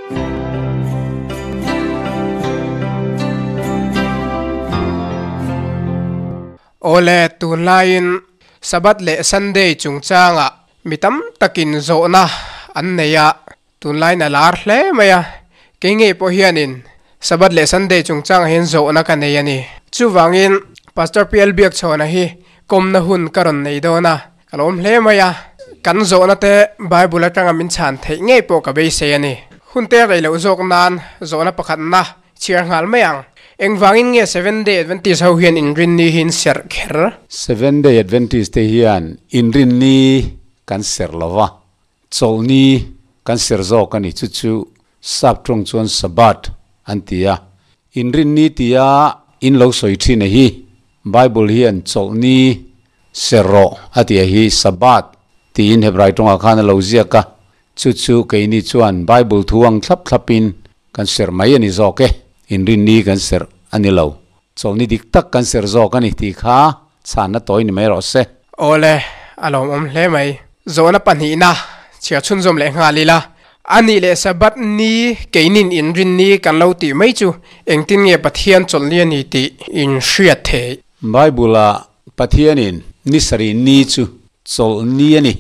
Awle, tunlaiin Sabbath leh Sunday chungchangah mi tam takin zawhna an nei a, tunlaiin a lar hle mai a. Kei ngei pawh hianin Sabbath leh Sunday chungchangah hian zawhna ka nei a ni. Chuvangin Pastor PL Biakchhawna hi kawmna hun ka rawn nei dawn a, ka lawm hle mai a. Kan zawhna te Bible atanga min chhan theih ngei pawh ka beisei a ni. Hun te rei loh zawk nan zawhna pakhatna chhiar nghal mai ang. Engvangin nge Seven Day Adventist ho hian inrinni hi in serh kher? Seven Day Adventist te hian inrinni kan serh lo va, Chawlhni kan ser zawk a ni, chu chu sap tawng chuan Sabbath an ti a. Inrinni tia in lo sawi thin a hi, Bible hian chawlhni ser rawh a ti a hi, Sabbath tiin Hebrai tawngah khan a lo ziak a, chu chu keini chuan Bible thu ang thlap thlapin kan ser mai a ni zawk e, inrinni kan ser a ni lo, chawlhni dik tak kan ser zawk a ni tih kha chhanna tawi ni mai rawh se. Awle, a lawmawm hle mai. Zawhna pahnihna chhiar chhunzawm leh nghal ila, a nih leh Sabbath ni keinin inrinni kan lo tih mai chu engtin nge Pathian chawlhni a ni tih in hriat theih? Bible-ah Pathianin ni sarih ni chu chawlhni a ni,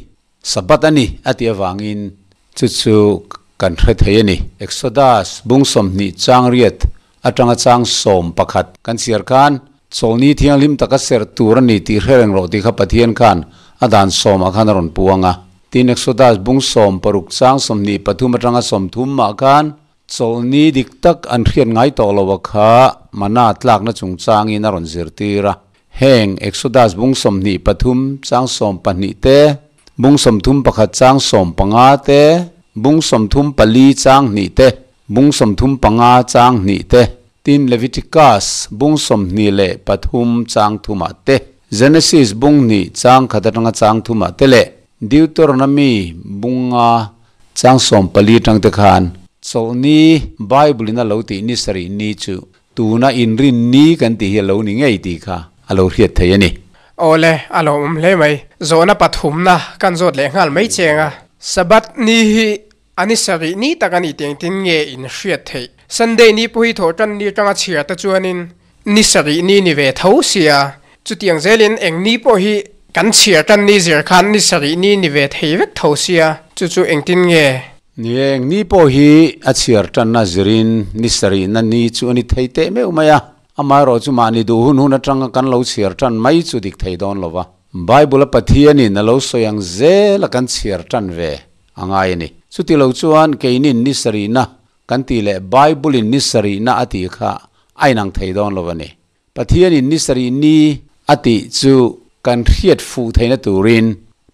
Sabbath a ni a tih avangin chu chu kan hre thei a ni. Exodus bung 20 chang riat atanga chang 11 kan chhiar khan chawlhni thianghlim taka serh tur a ni tih hre reng rawh tih kha Pathian khan a dan sawmah khan a rawn puang a. Tin, Exodus bung 16 chang 23 atanga 30 ah khan chawlhni dik tak an hriat ngai tawh lo a kha mana tlakna chungchangin a rawn zirtir a. Heng Exodus bung 23 chang 12 te, bung 31 chang 15 te, bung 34 chang 2 te, bung 35 chang 2 te, tin Leviticus bung 23 chang 3 te, Genesis bung 2 chang 1 atanga chang 3 te leh Deuteronomy bunga chang 14 tang te khan chawlhni Bible in a lo tih ni sarih ni chu Tuna inrin ni kan tih hi a lo ni ngei tih kha a lo hriat thei a ni. Awle, a lawmawm hle mai. Zawhna pathumna kan zawt leh nghal mai cheng a. Sabbath ni hi a ni sarih ni tak a ni tih engtin nge in hriat theih? Sunday ni pawh hi thawhtan ni atanga chhiar te chuanin ni sarih ni ni ve tho sia. Chutiang zelin eng ni pawh hi kan chhiar tan ni zir khan ni sarih ni ni ve thei vek tho sia, chu chu engtin nge? Ni eng ni pawh hi a chhiar tanna zirin ni sarihna ni chu a ni thei teh meuh mai a, amaherawh chu mahni duh hun hun atanga kan lo chhiar tan mai chu dik thei dawn lo va. Bible-a Pathianin a lo sawi ang zela kan chhiar tan ve a ngai a ni. Chuti lo chuan keinin ni sarihna kan tih leh Bible-in ni sarihna a tih kha a inang thei dawn lo a ni. Pathianin ni sarih ni a tih chu kan hriat fuh theihna turin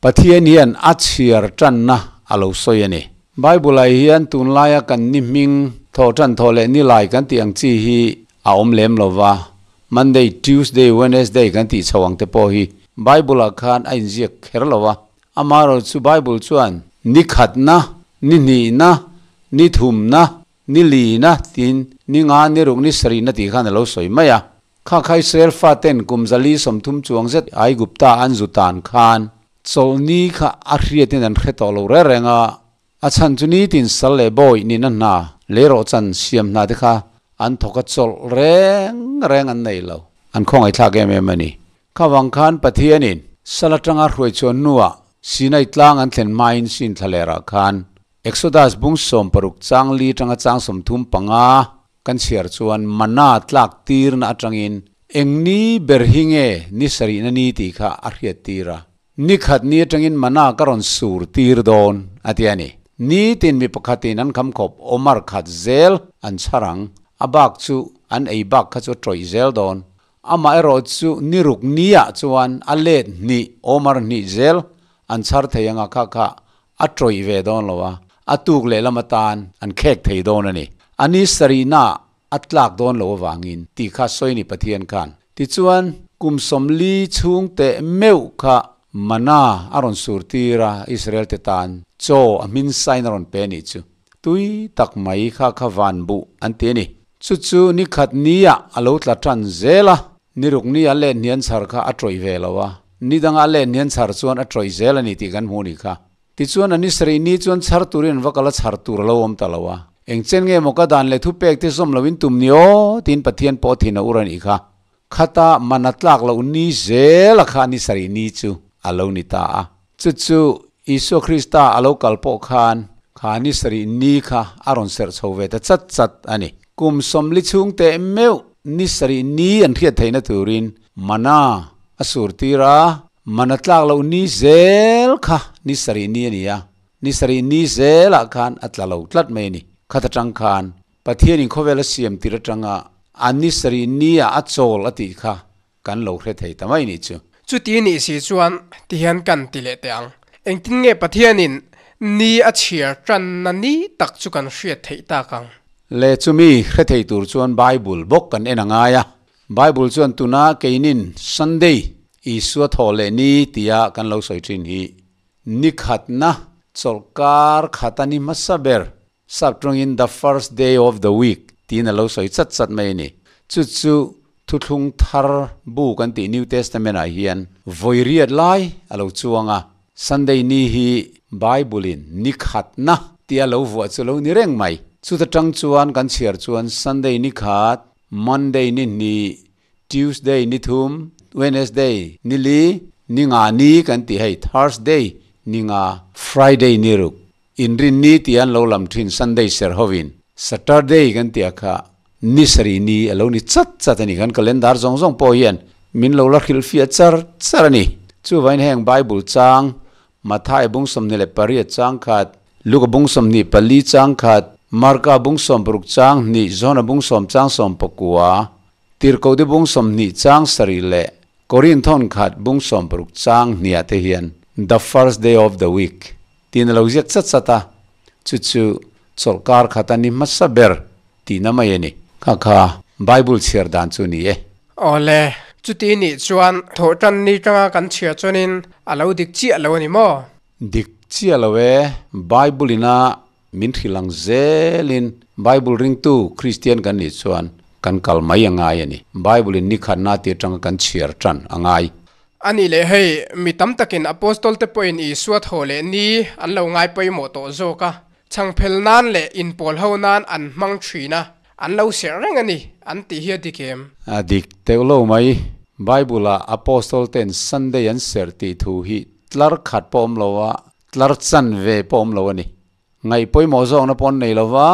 Pathian hian a chhiar tanna a lo sawi a ni. Bible-ah hian tunlaia kan ni hming thawh tan thawh leh ni lai kan tih ang chi hi a awm lem lo va, Monday, Tuesday, Wednesday kan tih chho ang te pawh hi Bible-ah khan a inziak kher lo va. Amaherawhchu chu Bible chuan ni khatna, ni hnihna, ni thumna, Ni lina tiin ni nga ni ruk ni sarihna tih khan a lo sawi mai a. Kha kha Israel faten kum zali 30 chuang zet Aigupta an zu tan khan chawlhni kha a hriatin an hre tawh lo reng reng a. A chhan chu nitin sal leh bawi nihna hna leirawh chan siam hna te kha an thawk a chawlh reng reng an nei lo. An khawngaihthlak em em a ni. Kha vang khan Pathianin sal atanga hruai chhuah hnuah Sinai tlang an thlen hmain sin thlalerah khan Exodus bung 60 chang li atanga chang 35 kan chhiar chuan mana tlak tirna atangin eng ni ber hi nge ni sarihna ni tih kha a hriat tir a. Ni khat ni atangin mana ka rawn sur tir dawn a ti a ni. Nitin mi pakhatin an kham khawp Omar khat zel an chhar ang, a bak chu an ei bak kha chu a tawih zel dawn. Amaherawh chu ni ruk niah chuan a let hnih Omar hnih zel an chhar thei anga kha kha a tawih ve dawn lo a, a tuk lehlam atan an khek thei dawn a ni. A ni sarihna a tlak dawn lo avangin tih kha sawi ni Pathian khan. Tichuan, kum 40 chhung teh meuh kha mana a rawn sur tir a, Israel te tan chaw a hmin sain a rawn pe nih chu. Tui tak mai kha kha van buh an ti a ni. Chu chu ni khat niah a lo tla tan zel a, ni ruk ni a let hnian chhar kha a tawih ve lo a, ni danga a let hnian chhar chuan a tawih zel a ni tih kan hmu ni kha. Tichuan a ni sarih ni chuan chhar turin an va kal a, chhar tur a lo awm ta lo a. Eng chen nge maw ka dan leh thupek te zawm loin tum ni aw tiin Pathian pawh thin a ur a nih kha. Khata man a tlak loh ni zel a kha ni sarih ni chu a lo ni ta a. Chu chu Isua Krista a lo kal pawh khan kha ni sarih ni kha a rawn serh chho ve ta chat chat a ni. Kum sawmli chhung teh meuh ni sarih ni an hriat theihna turin mana a sur tir a, man a tlak loh ni zel kha ni sarih ni a ni a. Ni sarih ni zelah khan a tla lo tlat mai a ni. Khat atang khan Pathianin khawvel a siam tir atanga a ni sarih nia a chawl a tih kha kan lo hre thei ta mai nih chu. Chuti nih si chuan tihian kan ti leh teh ang. Engtin nge Pathianin ni a chhiar tanna ni tak chu kan hriat theih tak ang? Le chumi hre thei tur chuan Bible bawk kan en a ngai a. Bible chuan tuna keinin Sunday, Isua thawh leh ni tia kan lo sawi thin hi Ni khatna chawlhkar khat a ni hmasa ber, Saptawngin the first day of the week tiin a lo sawi chat chat mai a ni. Chu chu Thuthlung Thar bu kan tih New Testament ah hian vawi riat lai a lo chuang a. Sunday ni hi Bible in ni khatna tia lo vuah chu lo ni reng mai. Chuta tang chuan kan chhiar chuan Sunday ni khat, Monday ni hnih, Tuesday ni thum, Wednesday ni li, ni nga ni kan tih hei, Thursday ni nga, Friday ni ruk, inrin ni tih an lo lam thin Sunday ser hovin, Saturday kan tih a kha ni sarih ni a lo ni chat chat a ni, kan calendar zawng zawng pawh hian min lo la hrilhfiah char char a ni. Chuvain heng Bible chang Mathai bung 28 chang khat, Luka bung 24 chang khat, Marka bung 60 chang hnih, Johna bung 10 chang 19, Tirhkohte bung 20 chang sarih leh Korin thawn khat bung 60 chang hniah te hian The first day of the week tiin a lo ziak chat chat a, chu chu chawlhkar khat a ni hmasa ber tihna mai a ni. Kha kha Bible chhiar dan chu ni e. Awle, chuti nih chuan thawhtan ni tanga kan chhiar chuanin a lo dik chiah lo a ni maw? Dik chiah lo e, Bible ina min hrilh ang zelin Bible ringtu Kristian kan nih chuan kan kal mai a ngai a ni. Bible in nikhatna tih atanga kan chhiar tan a ngai. A nih leh hei, mi tam takin Apostol te pawhin Isua thaw leh ni an lo ngai pawimawh tawh zawk a, Chhangphel nan leh inpawl ho nan an hmang thin a, an lo serh reng a ni, an tih hi a dik em? A dik teuh lo mai. Bible-ah Apostol ten Sunday an serh tih thu hi tlar khat pawh awm lo a, tlar chan ve pawh awm lo a ni. Ngaih pawimawh zawkna pawh an nei lo va,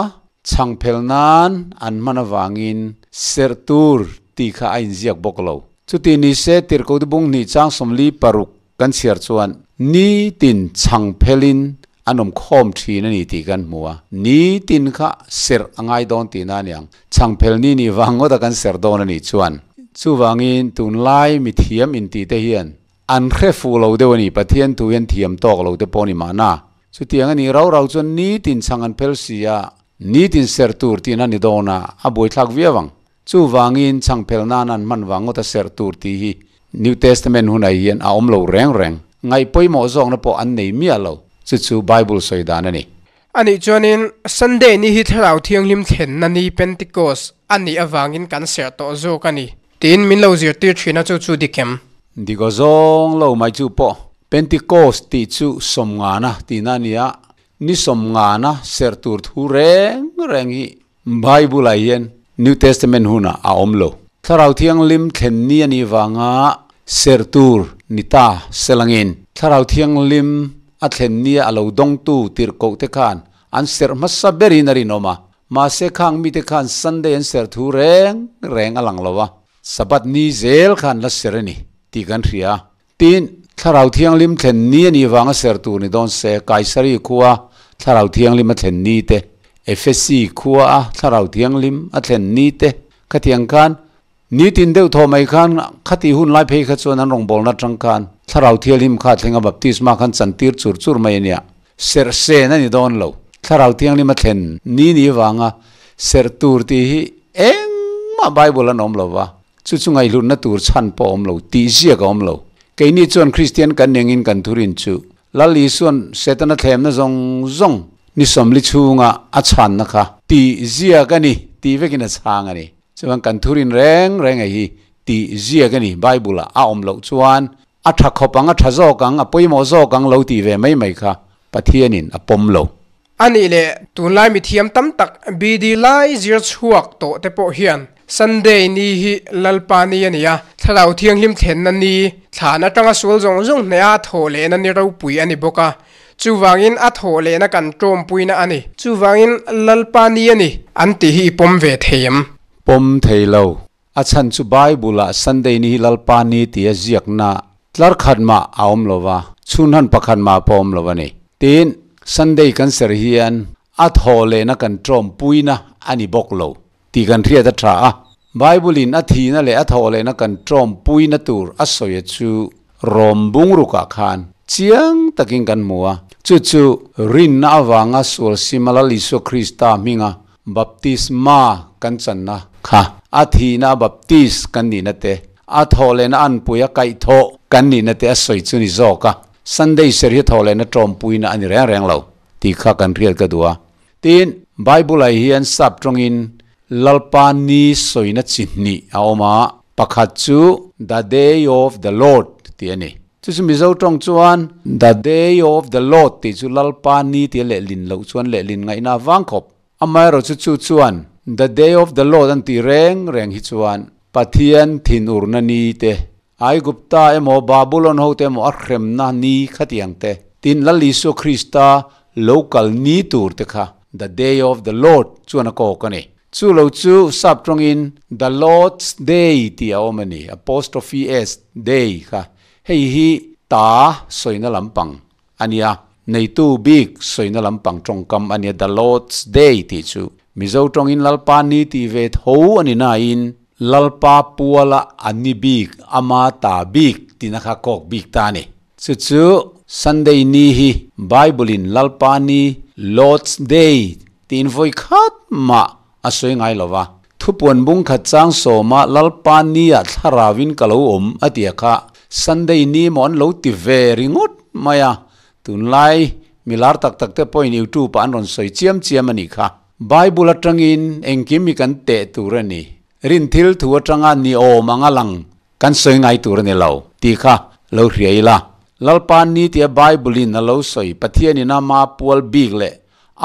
chhangphel nan an hman avangin serh tur tih kha a inziak bawk lo. Chuti ni se Tirhkohte bung hnih chang 46 kan chhiar chuan nitin chhangphelin an awm khawm thin a ni tih kan hmu a, nitin kha serh a ngai dawn tihna a niang. Chhangphel ni nih vang ngawta kan serh dawn a nih chuan. Chuvangin tunlai mithiam intih te hian an hre fuh lo deuh a ni, Pathian thu hian thiam tawk lo te pawh a ni mahna. Chutiang a nih rau rau chuan nitin chhang an phel si a, nitin serh tur tihna a ni dawn a, a buaithlak viau ang. Chuvangin chhangphel nan an hman vang ngawt a serh tur tih hi New Testament hunah hian a awm lo reng reng. Ngaih pawimawh zawkna pawh an nei miah lo. Chu chu Bible sawi dan a ni. Anih chuanin Sunday ni hi Thlarau Thianghlim thlenna ni Pentecost a nih avangin kan serh tawh zawk a ni tiin min lo zirtir thin a, chu chu dik em? Dik aw zawng lo mai chu pawh Pentecost tih chu sawmngana tihna a ni a, ni sawmngana serh tur thu reng reng hi Bible-ah hian New Testament hunah a awm lo. Thlarau Thianghlim thlen ni a nih vanga serh tur ni ta selangin Thlarau Thianghlim a thlen nia a lo dawngtu tirhkoh te khan an serh hmasa berin a rinawm a. Mahse khang mite khan Sunday an serh thu reng reng a lang lo a, Sabbath ni zel khan la serh a ni tih kan hria. Tin, Thlarau Thianghlim thlen ni a nih vanga ser tur ni dawn se, Kaisari khua Thlarau Thianghlim a thlen ni te, Efesi khua a Thlarau Thianghlim a thlen ni te, khatiang khan nitin deuh thaw mai khan khatih hun lai phei kha chuan an rawngbawlna atang khan Thlarau Thianghlim kha a thleng a, baptisma khan chantir chur chur mai a nia. Serh sen a ni dawn lo. Thlarau Thianghlim a thlen ni ni vanga serh tur tih hi engmah Bible an awm lo va. Chu chu ngaihhlutna tur chhan pawh a awm lo, tih ziak a awm lo. Keini chuan Kristian kan nengin kan thurin chu Lal Isua'n Setana thlemna zawng zawng ni sawmli chhunga a chhanna kha tih ziak a ni tih vekin a chhang a ni. Chuan kan thurin reng reng a hi tih ziak a ni Bible-ah a awm loh chuan a tha khawp ang, a tha zawk ang, a pawimawh zawk ang lo tih ve mai mai kha Pathianin a pawm lo. A nih leh tunlai mithiam tam tak BD lai zir chhuak tawh te pawh hian Sunday ni hi Lalpa ni a ni a, Thlarau Thianghlim thlenna ni, thlan atanga sual zawng zawng hneha a thawh lehna ni ropui a ni bawk a, chuvangin a thawh lehna kan tawmpuina a ni. Chuvangin Lalpa ni a ni an tih hi i pawm ve thei em? Pawm thei lo. A chhan chu Bible-ah Sunday ni hi Lalpa ni tia ziakna tlar khat mah a awm lo va, chhun han pakhat mah pawh a awm lo a ni. Tin, Sunday kan ser hian a thawh lehna kan tawmpuina a ni bawk lo tih kan hriat a tha a. Bible-in a thihna leh a thawh lehna kan tawmpuina tur a sawi chu Rom bungrukah khan chiang takin kan hmu a. Chu chu rinna avanga sual sima Lal Isua Krista hminga Baptisma kan channa kha a thihna a baptist kan nihna te, a thawh lehna anpui a kaihthawh kan nihna te a sawi chu ni zawk a, Sunday ser hi thawh lehna tawmpuina a ni reng reng lo tih kha kan hriat ka duh a. Tin, Bible-ah hian sap tawngin Lalpa ni sawina chi hnih a awm a, pakhat chu The Day of the Lord tih a ni. Chu chu Mizo tawng chuan The Day of the Lord tih chu Lalpa ni tia lehlin loh chuan lehlin ngaihna a vang khawp. Amaherawhchu chu chuan The Day of the Lord an tih reng reng hi chuan Pathian thinurna ni te, Aigupta emaw Babulon hote emaw a hremna ni khatiang te, tin Lal Isua Krista lo kal ni tur te kha The Day of the Lord chuan a kawk a ni. Chu lo chu sap tawngin The Lord's Day tih a awm a ni, apostrophe s day kha. Hei hi ta sawina lampang a nia, neitu bik sawina lampang tawngkam a nia The Lord's Day tih chu. Mizo tawngin Lalpa ni tih ve tho a ni nain Lalpa puala a ni bik, ama ta bik tihna kha kawk bik ta a ni. Chu chu Sunday ni hi Bible in Lalpa ni, Lord's Day, tiin vawi khat mah a sawi ngai lo va. Thupuan bung khat chang sawma Lalpa ni-ah thlarauin ka lo awm a tia kha Sunday ni maw an lo ti ve ringawt mai a, tunlai milar tak tak te pawhin YouTube-ah an rawn sawi chiam chiam a nih kha. Bible atangin engkim hi kan teh tur a ni. Rin thil thu atanga ni awm anga lang Kan sawi ngai tur a ni lo, tih kha lo hria ila. Lalpa ni tia Bible-in a lo sawi, Pathianin ama pual bik leh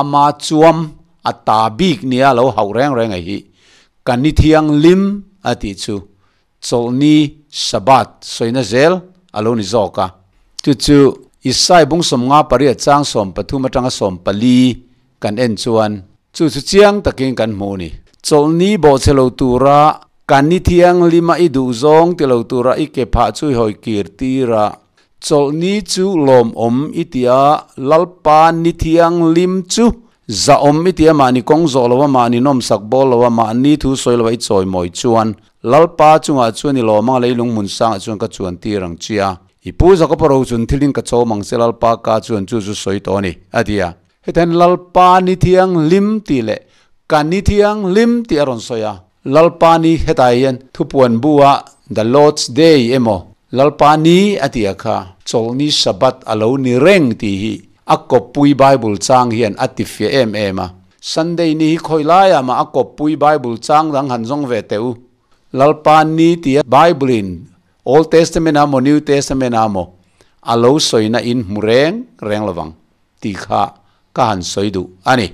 ama chuam a ta bik nia lo hauh reng reng a hi, ka ni thianghlim a tih chu Chawlhni, Sabbath, sawina zel a lo ni zawk a. Chu chu Isai bung 58 chang 13 atanga 14 kan en chuan chu chu chiang takin kan hmu a ni. Chawlhni bawhchhe lo tura kan ni thianghlima i duh zawng ti lo tura i ke phah chu i hawi kir tir a, chawlhni chu lawmawm i ti a, Lalpa ni thianghlim chu zahawm i ti a, mahni kawng zawh lo a, mahni nawmsak bawl lo a, mahni thu sawi lo a i chawimawi chuan Lalpa chungah chuan i lawm ang, leilung hmun sangah chuan ka chuan tir ang che a. I pu Jakob-a ro chun thilin ka chawm ang che, Lalpa ka chuan chu chu sawi tawh a ni, a ti a. Hetiang Lalpa ni thianghlim tih leh ka ni thianghlim tih a rawn sawi a. Lalpa ni hetah hian thupuan bu-ah The Lord's Day emaw Lalpa ni a tih a kha. Chawlhni Sabbath a lo ni reng tih hi a kawppui Bible chang hian a tifiah em em a. Sunday ni hi khawi laiah mah a kawppui Bible chang dang han zawng ve teh u. Lalpa ni tia Bible-in Old Testament ah maw New Testament ah maw a lo sawina in hmu reng reng lovang. Tih kha ka han sawi duh a ni.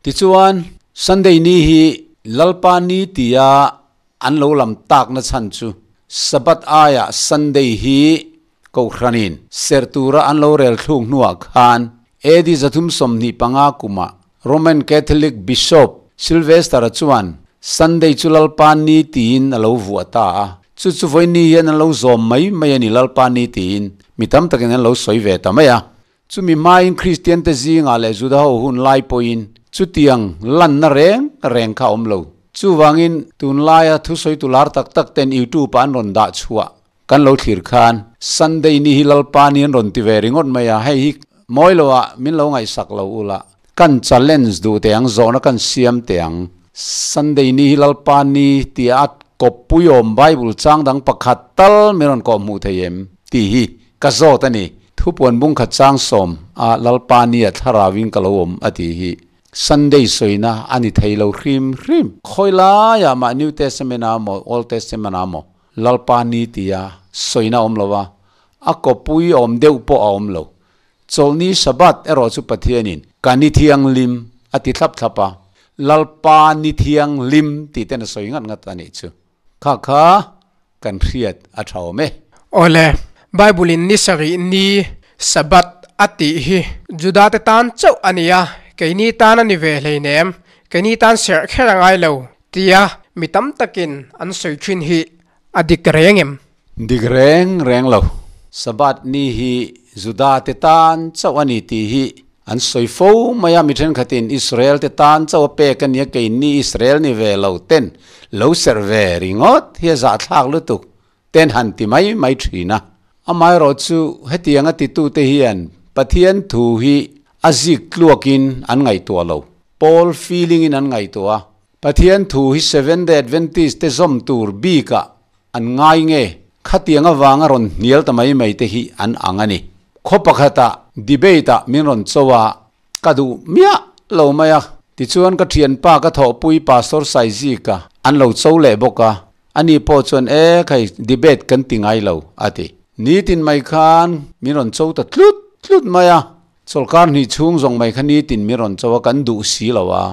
Tichuan, Sunday ni hi Lalpa ni tia an lo lam takna chhan chu Sabbath aiah Sunday hi Kohhranin serh tura an lo rel thluk hnuah khan AD 325 kumah Roman Catholic Bishop Sylvester-a chuan Sunday chu Lalpa ni tiin a lo vuah ta a. Chu chu vawiin ni hian an lo zawm mai mai a ni Lalpa ni tiin mi tam takin an lo sawi ve ta mai a. Chumi hmain Kristiante zingah leh Juda ho hun lai pawhin chutiang lanna reng reng kha a awm lo. Chuvangin tunlaia thusawitu lar tak tak ten YouTube-ah an rawn dah chhuah kan lo thlir khan Sunday ni hi Lalpa ni an rawn ti ve ringawt mai a, hei hi mawi loah min lo ngaihsak lo ula, kan challenge duh teh ang, zawhna kan siam teh ang. Sunday ni hi Lalpa ni tia a kawppuiawm Bible chang dang pakhat tal min rawn kawhhmuh thei em tih hi ka zawt a ni. Thupuan bung khat chang sawm a Lalpa nia thlarauin ka lo awm a tih hi Sunday sawina a ni thei lo hrim hrim. Khawi laiah mah New Testament ah maw Old Testament ah maw Lalpa ni tia sawina a awm lo a, a kawpui awm deuh pawh a awm lo. Chawlhni Sabbath erawh chu Pathianin. Ka ni thianghlim a ti thlap thlap a, Lalpa ni thianghlim tih ten a sawi ngat ngat a nih chu. Kha kha kan hriat a tha awm e. Awle, Bible in ni sarih ni, Sabbath, a tih hi Juda te tan chauh a ni a, keini tan a ni ve hleinem, keini tan serh kher a ngai lo tia mi tam takin an sawi thin hi a dik reng em? Dik reng reng lo. Sabbath ni hi Juda te tan chauh a ni tih hi an sawi fo mai a, mi thenkhatin Israel te tan chauh a pek a nia, keini Israel ni ve lo ten lo serh ve ringawt hi a zahthlak lutuk ten han ti mai mai thin a. Amaherawh chu hetianga titute hian Pathian thu hi a zik tluakin an ngaihtuah lo, Paul feeling in an ngaihtuah a, Pathian thu hi Seventh Day Adventist te zawm tur bikah an ngai nge? Khatiang avanga rawn hnial ta mai mai te hi an ang a ni. Khaw pakhatah debate ah min rawn cho a, ka duh miah lo mai a. Tichuan ka thianpa ka thawhpui Pastor Saizika an lo cho leh bawk a, ani pawh chuan e khai debate kan ti ngai lo a ti. Nitin mai khan min rawn cho ta tlut tlut mai a. Chawlhkar hnih chhung zawng mai kha nitin min rawn cho a, kan duh si lo a.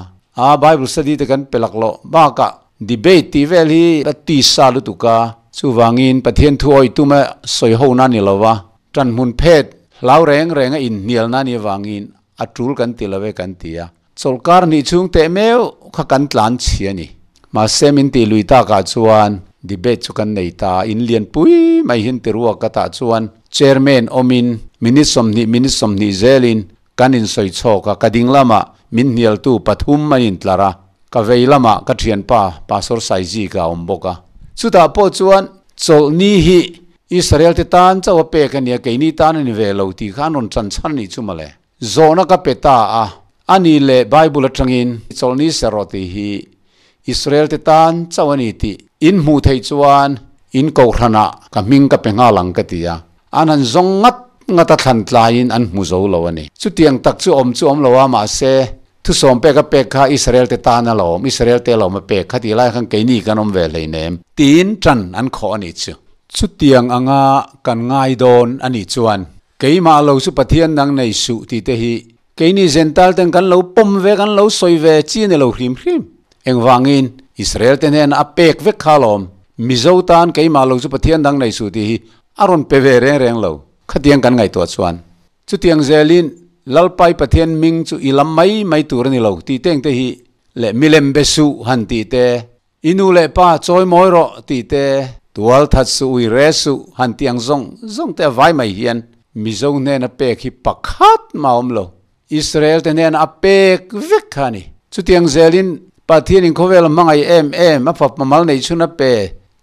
A Bible study te kan pe laklawh bakah debate tih vel hi a tisa lutuk a, chuvangin Pathian thu awih tuma sawi ho na ni lo va, ṭan hmun phet hlau reng reng a inhnialna ni avangin a ṭul kan ti lo e kan ti a. Chawlhkar hnih chhung teh meuh kha kan tlan chhi a ni. Mahse min tih lui takah chuan debate chu kan nei ta a, in lian pui mai hian ti ruak ka tah chuan chairman awmin minute 20 minute 20 zelin kan insawi chhawk a, ka ding lamah min hnialtu pathum an intlar a, ka vei lamah ka thianpa Pastor Saizika a awm bawk a. Chutah pawh chuan chawlhni hi Israel te tan chauh a pek a nia, keini tan a ni ve lo tih kha an rawn chan chhan nih chu mawle. Zawhna ka pe ta a, a ni leh Bible atangin chawlhni ser rawh tih hi Israel te tan chauh a ni tih in hmuh theih chuan in kohhranah ka hming ka pe nghal ang ka ti a, an han zawng ngat ngat a thlan tlaiin an hmu zo lo a ni. Chutiang tak chu awm chu awm lo a, mahse thusawm pek a pek kha Israel te tan a lo awm, Israel te lo awm a pek kha tih lai khan keini kan awm ve hleinem tiin tan an khawh a nih chu. Chutiang anga kan ngai dawn a nih chuan Keimah lo chu Pathian dang nei suh tih te hi keini Zental ten kan lo pawm ve, kan lo sawi ve chi a ni lo hrim hrim. Engvangin Israel te hnenah a pek vek kha alawm. Mizo tan keimah lo chu Pathian dang nei suh tih hi a rawn pe ve reng reng lo. Khatiang kan ngaihtuah chuan chutiang zelin Lalpai Pathian hming chu i lam mai mai tur a ni lo tih teng te hi leh milem be suh han tih te, I nu leh pa chawi mawi rawh tih te, tual that suh ui re suh han tih ang zawng zawng te a vai mai hian Mizo hnena pek hi pakhat mah a awm lo. Israel te hnena a pek vek kha a ni. Chutiang zelin Pathian in khawvel a hmangaih em em a fapa mal neih chhun a pe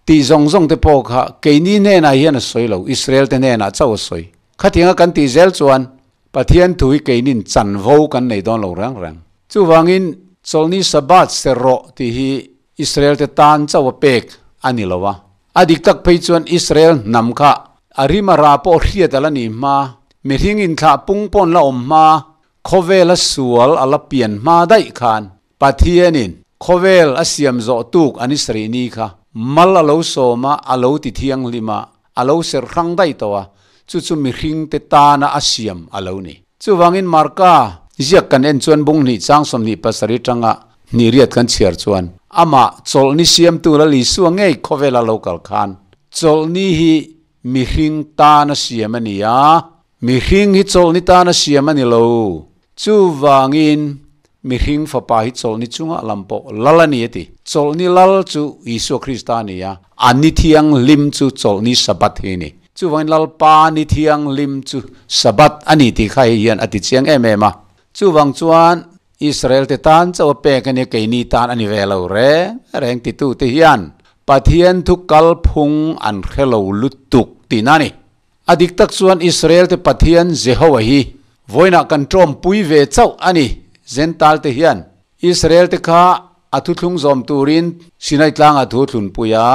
tih zawng zawng te pawh kha keini hnenah hian a sawi lo, Israel te hnenah chauh a sawi. Khatianga kan tih zel chuan Pathian thu hi keinin chanvo kan nei dawn lo reng reng. Chuvangin chawlhni Sabbath ser rawh tih hi Israel te tan chauh a pek a ni lo a. A dik tak phei chuan Israel hnam kha a rim a ra pawh hriat a la ni hma, mihring inthlah pung pawn la awm hma, khawvel a sual a la pian hma daih khan Pathianin khawvel a siam zawh tuk an Israel ni kha mal a lo sawm a, a lo ti thianghlim a, a lo serh hrang daih tawh a, chu chu mihringte tana a siam a lo ni. Chuvangin Marka ziak kan en chuan bung hnih chang 27 tanga hnih riat kan chhiar chuan amah chawlhni siamtu Lal Isua ngei khawvela lo kal khan chawlhni hi mihring tana siam a ni a, mihring hi chawlhni tana siam a ni lo. Chuvangin mihring fapa hi chawlhni chungah lam pawh lal a ni a ti. Chawlhni lal chu Isua Krista a ni a, a ni thianghlim chu chawlhni Sabbath hi a ni. Chuvangin Lalpa ni thianghlim chu Sabbath a ni tih kha hei hian a ti chiang em em a. Chuvang chuan Israel te tan chauh a pek a nia, keini tan a ni ve lo reng reng titute hian Pathian thu kalphung an hre lo lutuk tihna a ni. A dik tak chuan Israel te Pathian Jehovah hi vawiinah kan tawmpui ve chauh a ni. Gentile te hian Israel te kha a thuthlung zawm turin Sinai tlangah thu thlunpui a,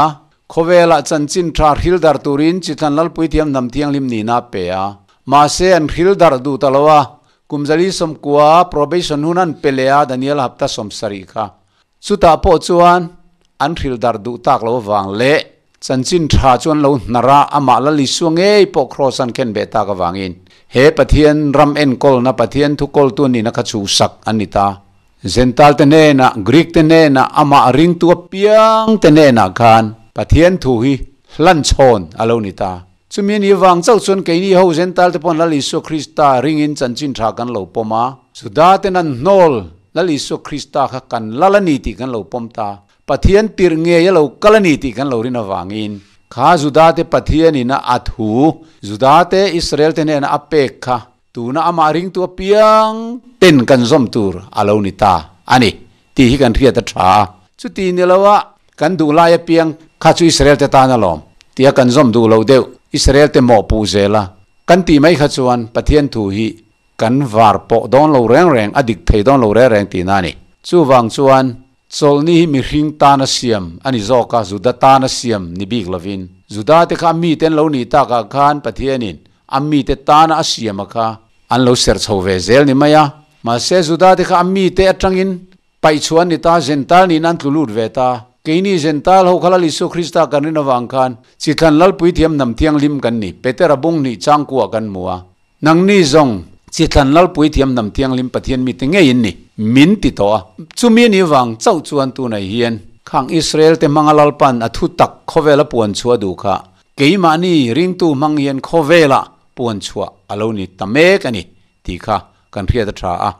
khawvelah chanchin tha hril dar turin Chithlan Lalpui Thiam Hnam Thianghlim nihna a pe a. Mahse an hril darh duh ta lo a, kum 490 probation hun an pe leh a Daniel hapta 70 kha. Chutah pawh chuan an hril darh duh tak lo avang leh. Chanchin tha chu an lo hnar a, amah Lal Isua ngei pawh kraws an khen beh tak avangin he Pathian ram enkawlna Pathian thu kawltu nihna kha chhuhsak an ni ta. Zental te hnenah, Greek te hnenah, amah ringtu apiang te hnenah khan Pathian thu hi hlanchhawn a lo ni ta. Chumi a nih vang chauh chuan keini ho Zental te paw'n Lal Isua Krista ringin chanchin tha kan lo pawm a, Juda ten an hnawl Lal Isua Krista kha kan lal a ni tih kan lo pawm ta. Pathian tirh ngei a lo kal a ni tih kan lo rin avangin kha Juda te Pathianin a a thu Juda te Israel te hnenah a pek kha Tuna amah ringtu apiang ten kan zawm tur a lo ni ta a ni tih hi kan hriat a tha a. Chuti ni lo a, kan duh lai apiang kha chu Israel te tan alawm tia kan zawm duh loh deuh Israel te mawhpuh zel a kan tih mai kha chuan Pathian thu hi kan var pawh dawn lo reng reng, a dik thei dawn lo reng reng tihna a ni. Chuvang chuan Chawlhni hi mihring tana siam a ni zawk a, Juda tana siam ni bik lovin. Juda te kha a mite an lo nih takah khan Pathianin a mite tana a siam a kha an lo serh chho ve zel ni mai a. Mahse Juda te kha a mite atangin paihchhuah an ni ta, Gentile niin an tlu lut ve ta. Keini Gentile ho kha Lal Isua Krista kan rin avang khan chithlan Lalpui thiam hnam thianghlim kan ni, Petera bung hnih changkuah kan hmu a. Nangni zawng, Chithlan Lalpui thiam hnam thianghlim Pathian mite ngei in ni, min ti tawh a. Chumi a nih vang chauh chuan tunah hian khang Israel te hmanga Lalpan a thu tak khawvela puan chhuah duh kha keimahni ringtu hmang hian khawvela puan chhuah a lo ni ta mek a ni tih kha kan hriat a tha a.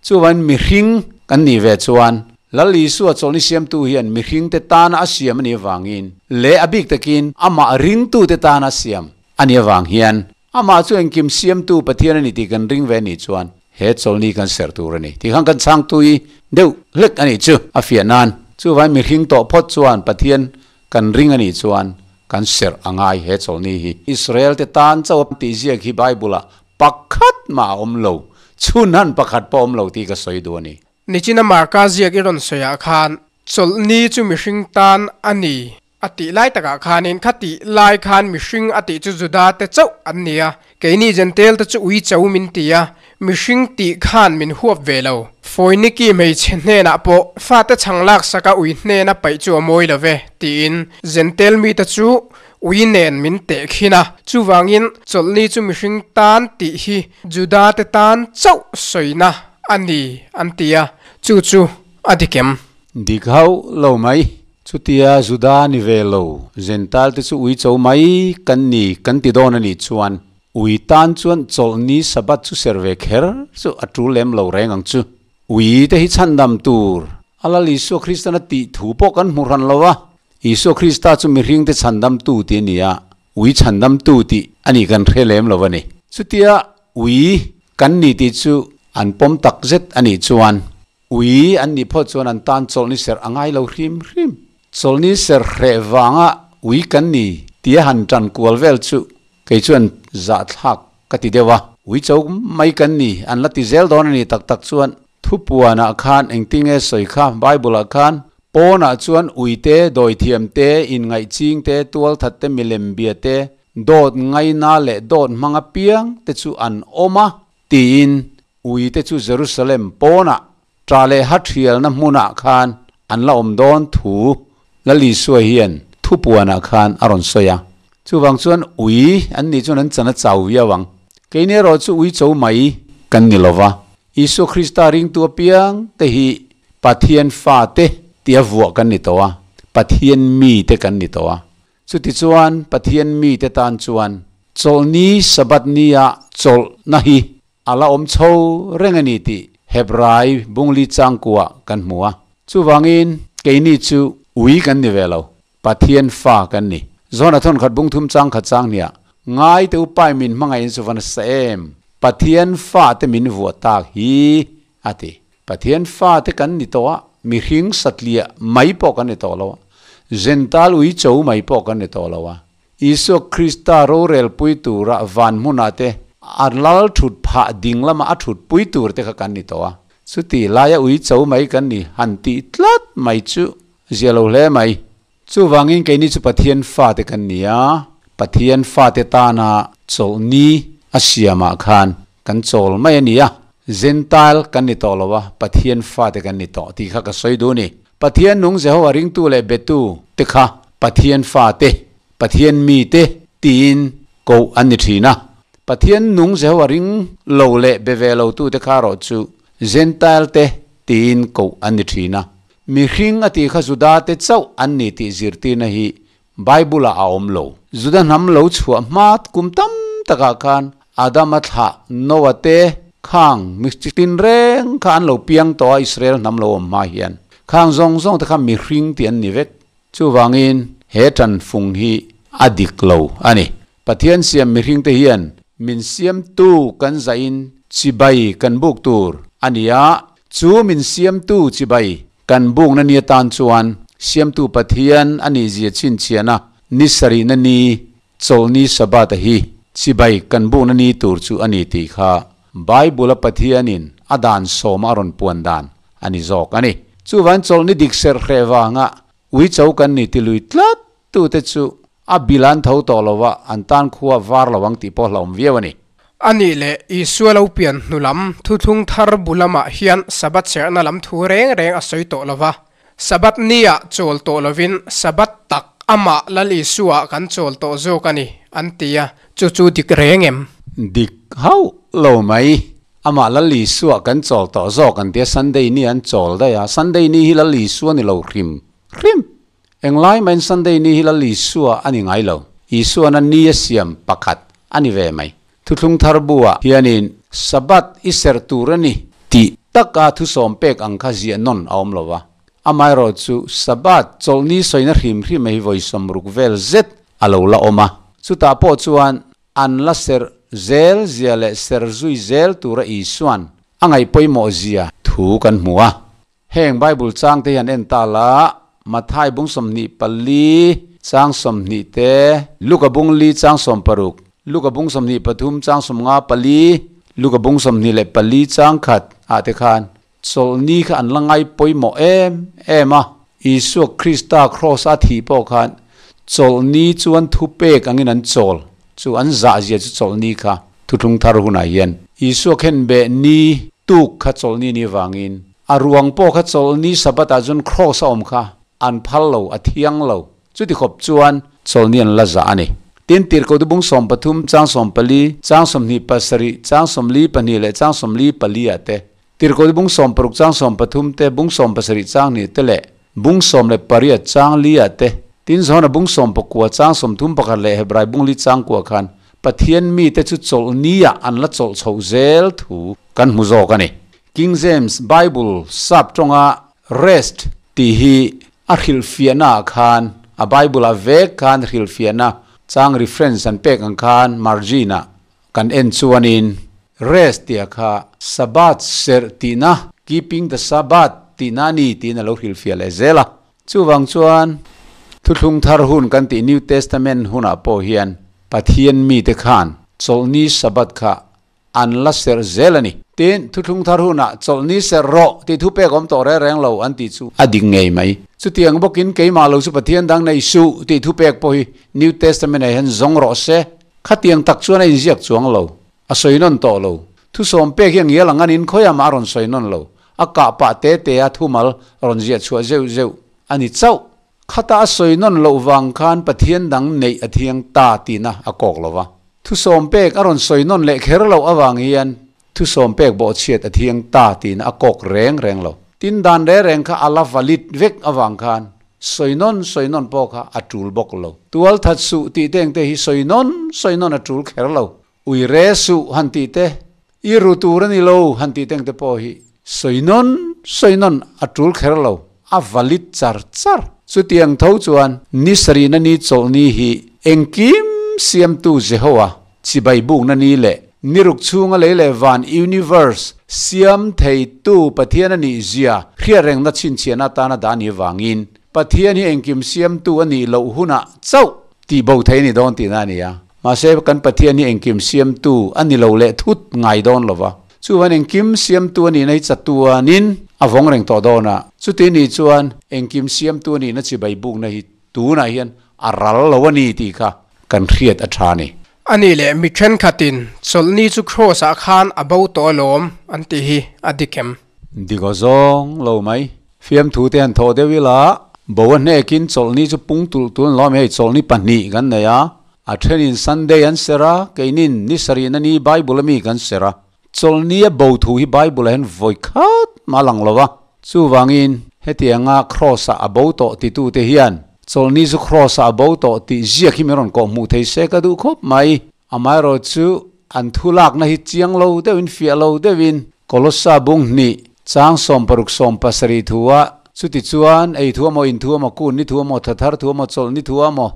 Chuvain mihring kan nih ve chuan Lal Isua chawlhni siamtu hian mihringte tana a siam a nih avangin leh a bik takin amah ringtute tana a siam a nih avang hian Amah chu engkim siamtu Pathian a ni tih kan ring ve anih chuan he chawlhni kan serh tur a ni tih khan kan chhang tui deuh hlek a nih chu a fiah nan. Chuvangin mihring tawh phawt chuan Pathian kan ring a nih chuan kan serh a ngai he chawlhni hi. Israel te tan chauh a tih ziak hi Bible ah pakhat mah a awm lo, chhun han pakhat pawh a awm lo tih ka sawi duh a ni. Nichina Marka ziak i rawn sawi ah khan chawlhni chu mihring tan a ni A tih lai takah khanin kha tih lai khan mihring a tih chu Juda te chauh an ni a, keini Jentail te chu ui cho min ti a, mihring tih khan min huap ve lo. Foiniki hmeichhe hnenah pawh fate chhang laksaka ui hnena paih chu a mawi lo ve, tiin Jentail mite chu ui nen min teh khin a. Chuvangin chawlhni chu mihring tan tih hi Juda te tan chauh sawina a ni an ti a, chu chu a dik em? Dik hauh lo mai. Chutia Juda ni ve lo, Gentile te chu ui cho mai kan ni kan ti dawn a nih chuan ui tan chuan chawlhni Sabbath chu ser ve kher chu a tul lem lo reng ang chu. Ui te hi chhandam tur a Lal Isua Kristan a tih thu pawh kan hmu hran lo a, Isua Krista chu mihring te chhandam tu tih a ni a, ui chhandam tu tih a nih kan hre lem lo a ni. Chutia ui kan ni tih chu an pawm tak zet a nih chuan Ui an nih phawt chuan an tan chawlhni serh a ngai lo hrim hrim. Chawlhni serh hreh vanga ui kan ni tia han tan kual vel chu kei chuan zahthlak ka ti deuh a. Ui cho mai kan ni an la ti zel dawn a ni tak tak chuan thupuanah khan engtinge sawi kha Bible ah khan pawnah chuan ui te, dawithiam te, inngaihching te, tualthat te, milem bia te, dawt ngaina leh dawt hmang apiang te chu an awm a tiin Ui te chu Jerusalem pawnah ṭah leh ha ṭhialna hmunah khan an la awm dawn thu Lal Isua hian thupuanah khan a rawn sawi a. Chuvang chuan ui an nih chuan an chan a chau viau ang. Keini erawh chu ui cho mai kan ni lova. Isua Krista ringtu apiang te hi Pathian fate tia vuah kan ni tawh a, Pathian mite kan ni tawh a. Chutichuan Pathian mite tan chuan chawlhni Sabbath nia chawlhna hi A la awm chho reng a ni tih Hebrai bungli changkuah kan hmu a. Chuvangin keini chu ui kan ni ve lo, Pathian fa kan ni. Zona thawnkhat bung thum changkhat chang hniah ngai te upai min hmangaih in chu va nasa em! Pathian fa te min vuah tak hi a ti. Pathian fa te kan ni tawh a, mihring satliah mai pawh kan ni tawh lo a, Gentile ui cho mai pawh kan ni tawh lo a, Isua Krista rorelpui tura van hmunah te a lal thut phah ding lama a thutpui tur te kha kan ni tawh a. Chuti laia ui cho mai kan ni han tih tlat mai chu zia lo hle mai. Chuvangin keini chu Pathian fate kan ni a, Pathian fate tana chawlhni a siamah khan kan chawl mai a ni a, Gentile kan ni tawh lo a, Pathian fate kan ni tawh tih kha ka sawi duh a ni. Pathian nung Jehovah ringtu leh betu te kha Pathian fate. Pathian mite tiin koh an ni thin a. Pathian nung Jehova ring lo leh be ve lo tute kha erawh chu Jentail te tiin koh an ni thin a. Mihring a tih kha Juda te chauh an ni tih zirtirna hi Bible ah a awm lo. Juda hnam lo chhuah hma kum tam takah khan Adama thlah Noah te khang mihring tinreng kha an lo piang tawh a Israel hnam lo awm hma hian. Khang zawng zawng te kha mihring tih an ni vek. Chuvangin he tanfung hi a dik lo a ni. Pathian siam mihring te hian min siamtu kan zahin chibai kan buk tur a ni a, chu min siamtu chibai kan bukna ni atan chuan Siamtu Pathian a nih zia chhinchhiahna ni sarihna ni Chawlhni Sabbath-a hi chibai kan bukna ni tur chu a ni tih kha Bible-a Pathianin a dan sawma a rawn puan dan a ni zawk a ni. Chuvan chawlhni dik serh hreh vanga uicho kan ni ti lui tlat tute chu a bil an tho tawh lo a, an tan khua var lo ang tih pawh hlauhawm viau a ni. A nih leh Isua lo pian hnu lam thuthlung thar bu lamah hian Sabbath serhna lam thu reng reng a sawi tawh lo va. Sabbath niah chawl tawh lovin Sabbath tak amah Lal Isuaah kan chawl tawh zawk a ni, an ti a, chu chu dik reng em? Dik hauh lo mai. Amah Lal Isua kan chawl tawh zawk an tia Sunday ni an chawl daih a, Sunday ni hi Lal Isua ni lo hrim hrim. Englai maiin Sunday ni hi Lal Isua a ni ngai lo. Isuana ni a siam pakhat a ni ve mai. Thuthlung thar buah hianin Sabbath i serh tur a ni tih taka thusawm pek ang kha ziah nawn a awm lo va. Amaherawhchu Sabbath chawlhni sawina hrim hrim hi vawi sawmruk vel zet a lo la awm a. Chutah pawh chuan an la serh zel zia leh serh zui zel tura Isua'n a ngaih pawimawh zia thu kan hmu a. Heng Bible chang te hian en ta la, Mathai bung 24 chang 20 te, Luka bung li chang 60, Luka bung 23 chang 54, Luka bung 24 chang khat ah te khan chawlhni kha an la ngai pawimawh em em a. Isua Krista kraws a thih pawh khan chawlhni chuan thu pek angin an chawl chu an zah zia chu chawlhni kha thuthlung thar hunah hian Isua khenbeh ni tuk kha chawlhni ni vangin A ruang pawh kha chawlhni Sabbath ah chuan cross a awm kha an phal lo, a thiang lo. Chuti khawp chuan chawlhni an la zah a ni. Tin, Tirhkohtu bung 13, chang 14, chang 27, chang 42 leh chang 44 ah te, Tirhkohtu bung 16 chang 13 te, bung 17 chang hnih te leh bung 18 chang li ah te, tin Johana bung 19 chang 31 leh Hebrai bung li chang kua khan Pathian mite chu chawlhni ah an la chawlh chhoh zel thu kan hmu zawk a ni. King James Bible sap tawnga rest tih hi a hrilhfiahna ah khan a Bible ah vek khan hrilhfiahna chang reference an pek ang khan margin ah kan en chuanin rest tih ah kha Sabbath serh tihna, keeping the Sabbath, tihna a ni tiin a lo hrilhfiah leh zel a. Chuvang chuan Thuthlung Thar hun kan tih New Testament hunah pawh hian Pathian mite khan chawlhni Sabbath kha an la serh zel a ni. Tin, thuthlung thar hunah chawlhni serh rawh tih thu pek awm tawh reng reng lo an tih chu a dik ngei mai. Chutiang bawkin keimah lo chu Pathian dang nei suh tih thu pek pawh hi New Testament ah hian zawng rawh se. Khatiang tak chuan a inziak chuang lo. A sawi nawn tawh lo. Thusawm pek hi a ngial ang anin khawiah mah a rawn sawi nawn lo. A kah pah te te a thumal rawn ziah chhuah zeuh zeuh a ni chauh. Khata a sawi nawn loh vang khan Pathian dang neih a thiang ta tihna a kawk lo va. Thusawm pek a rawn sawi nawn leh kher loh avang hian thusawm pek bawhchhiat a thiang ta tihna a kawk reng reng lo. Tin dan reng reng kha a la valid vek avang khan sawi nawn sawi nawn pawh kha a tul bawk lo. Tual that suh tih te engte hi sawi nawn sawi nawn a tul kher lo. Ui re suh han tih te, i ru tur a ni lo han tih te engte pawh hi sawi nawn sawi nawn a tul kher lo, a valid char char. Chutiang tho chuan ni sarihna ni chawlhni hi engkim siamtu Jehoa chibai bukna ni leh ni ruk chhunga lei leh van, universe, siam theitu Pathian a nih zia hriatrengna chhinchhiahna atana dah a nih avangin Pathian hi engkim siamtu a nih loh hunah chauh tih bo thei a ni dawn tihna a ni a. Mahse, kan Pathian hi engkim siamtu a ni lo leh thut ngai dawn lo va. Chuvan engkim siamtu a nihna hi chatuanin a vawng reng tawh dawn a. Chuti nih chuan engkim siamtu a nihna chibai bukna hi tunah hian a ral lo a ni tih kha kan hriat a tha a ni. A nih leh mi thenkhatin chawlhni chu Kraws ah khan a bo tawh alawm an tih hi a dik em? Dik aw zawng lo mai. Fiamthu te han thawh deuh ila. Bo a hnekin chawlhni chu pung tulh tulh an lo awm hei chawlhni pahnih kan nei a, a thenin Sunday an serh a, keinin ni sarihna ni Bible ami kan serh a. Chawlhni a bo thu hi Bible ah hian vawi khat mah a lang lo a, chuvangin hetianga Kraws ah a bo tawh titute hian chawlhni chu Kraws ah a bo tawh tih ziak hi min rawn kawh hmuh thei se ka duh khawp mai. Amaherawhchu an thu lakna hi chiang lo deuhin fiah lo deuhin Kolossa bung hnih chang 60 70 thua chuti chuan ei thu emaw in thu emaw kun ni thu emaw thathar thu emaw chawlh ni thu emaw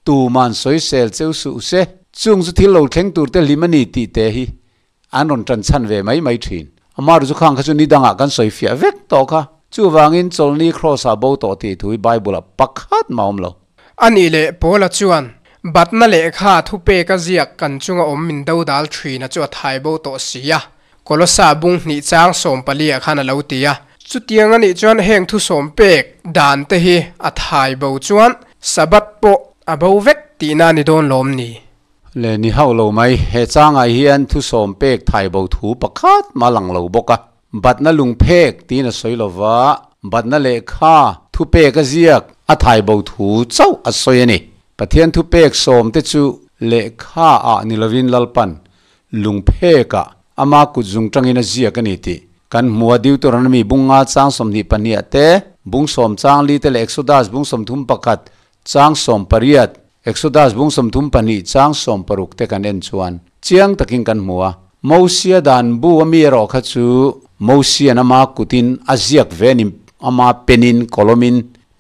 tuman sawisel cheu suh se chung chu thil lo thleng tur te hlim a ni tih te hi an rawn tan chhan ve mai mai thin. Amaherawhchu khang kha chu ni dangah kan sawi fiah vek tawh kha. Chuvangin chawlhni Kraws-ah bo tawh tih thu hi Bible-ah pakhat mah awm lo. A nih leh Paula chuan, Batna lehkha thupeka ziak kan chunga awm min do dal thina chu a thai bo tawh si a, Kolosa bung hnih chang 14 ah khan a lo ti a. Chutiang a nih chuan heng thu sawm pek dan te hi a thai bo chuan Sabbath pawh a bo vek tihna a ni dawn lawm ni? Le ni hauh lo mai, he changah hian thu sawm pek thai bo thu pakhat mah lang lo bawk a. Batna lungphek tiin a sawi lo va, batna lehkha thupek a ziak a thai bo thu chauh a sawi a ni. Pathian thupek sawmte chu lehkha ah ni lovin Lalpan lungphekah ama kut zung tangin a ziak a ni tih kan hmu a. Deuteronomy bung nga chang 22 ah te, bung 10 chang li te leh Exodus bung 31 chang 18, Exodus bung 32 chang 16 te kan en chuan chiang takin kan hmu a. Mosia dan bu a mi erawh kha chu Mosian ama kutin a ziak ve ni ama penin kawlawmin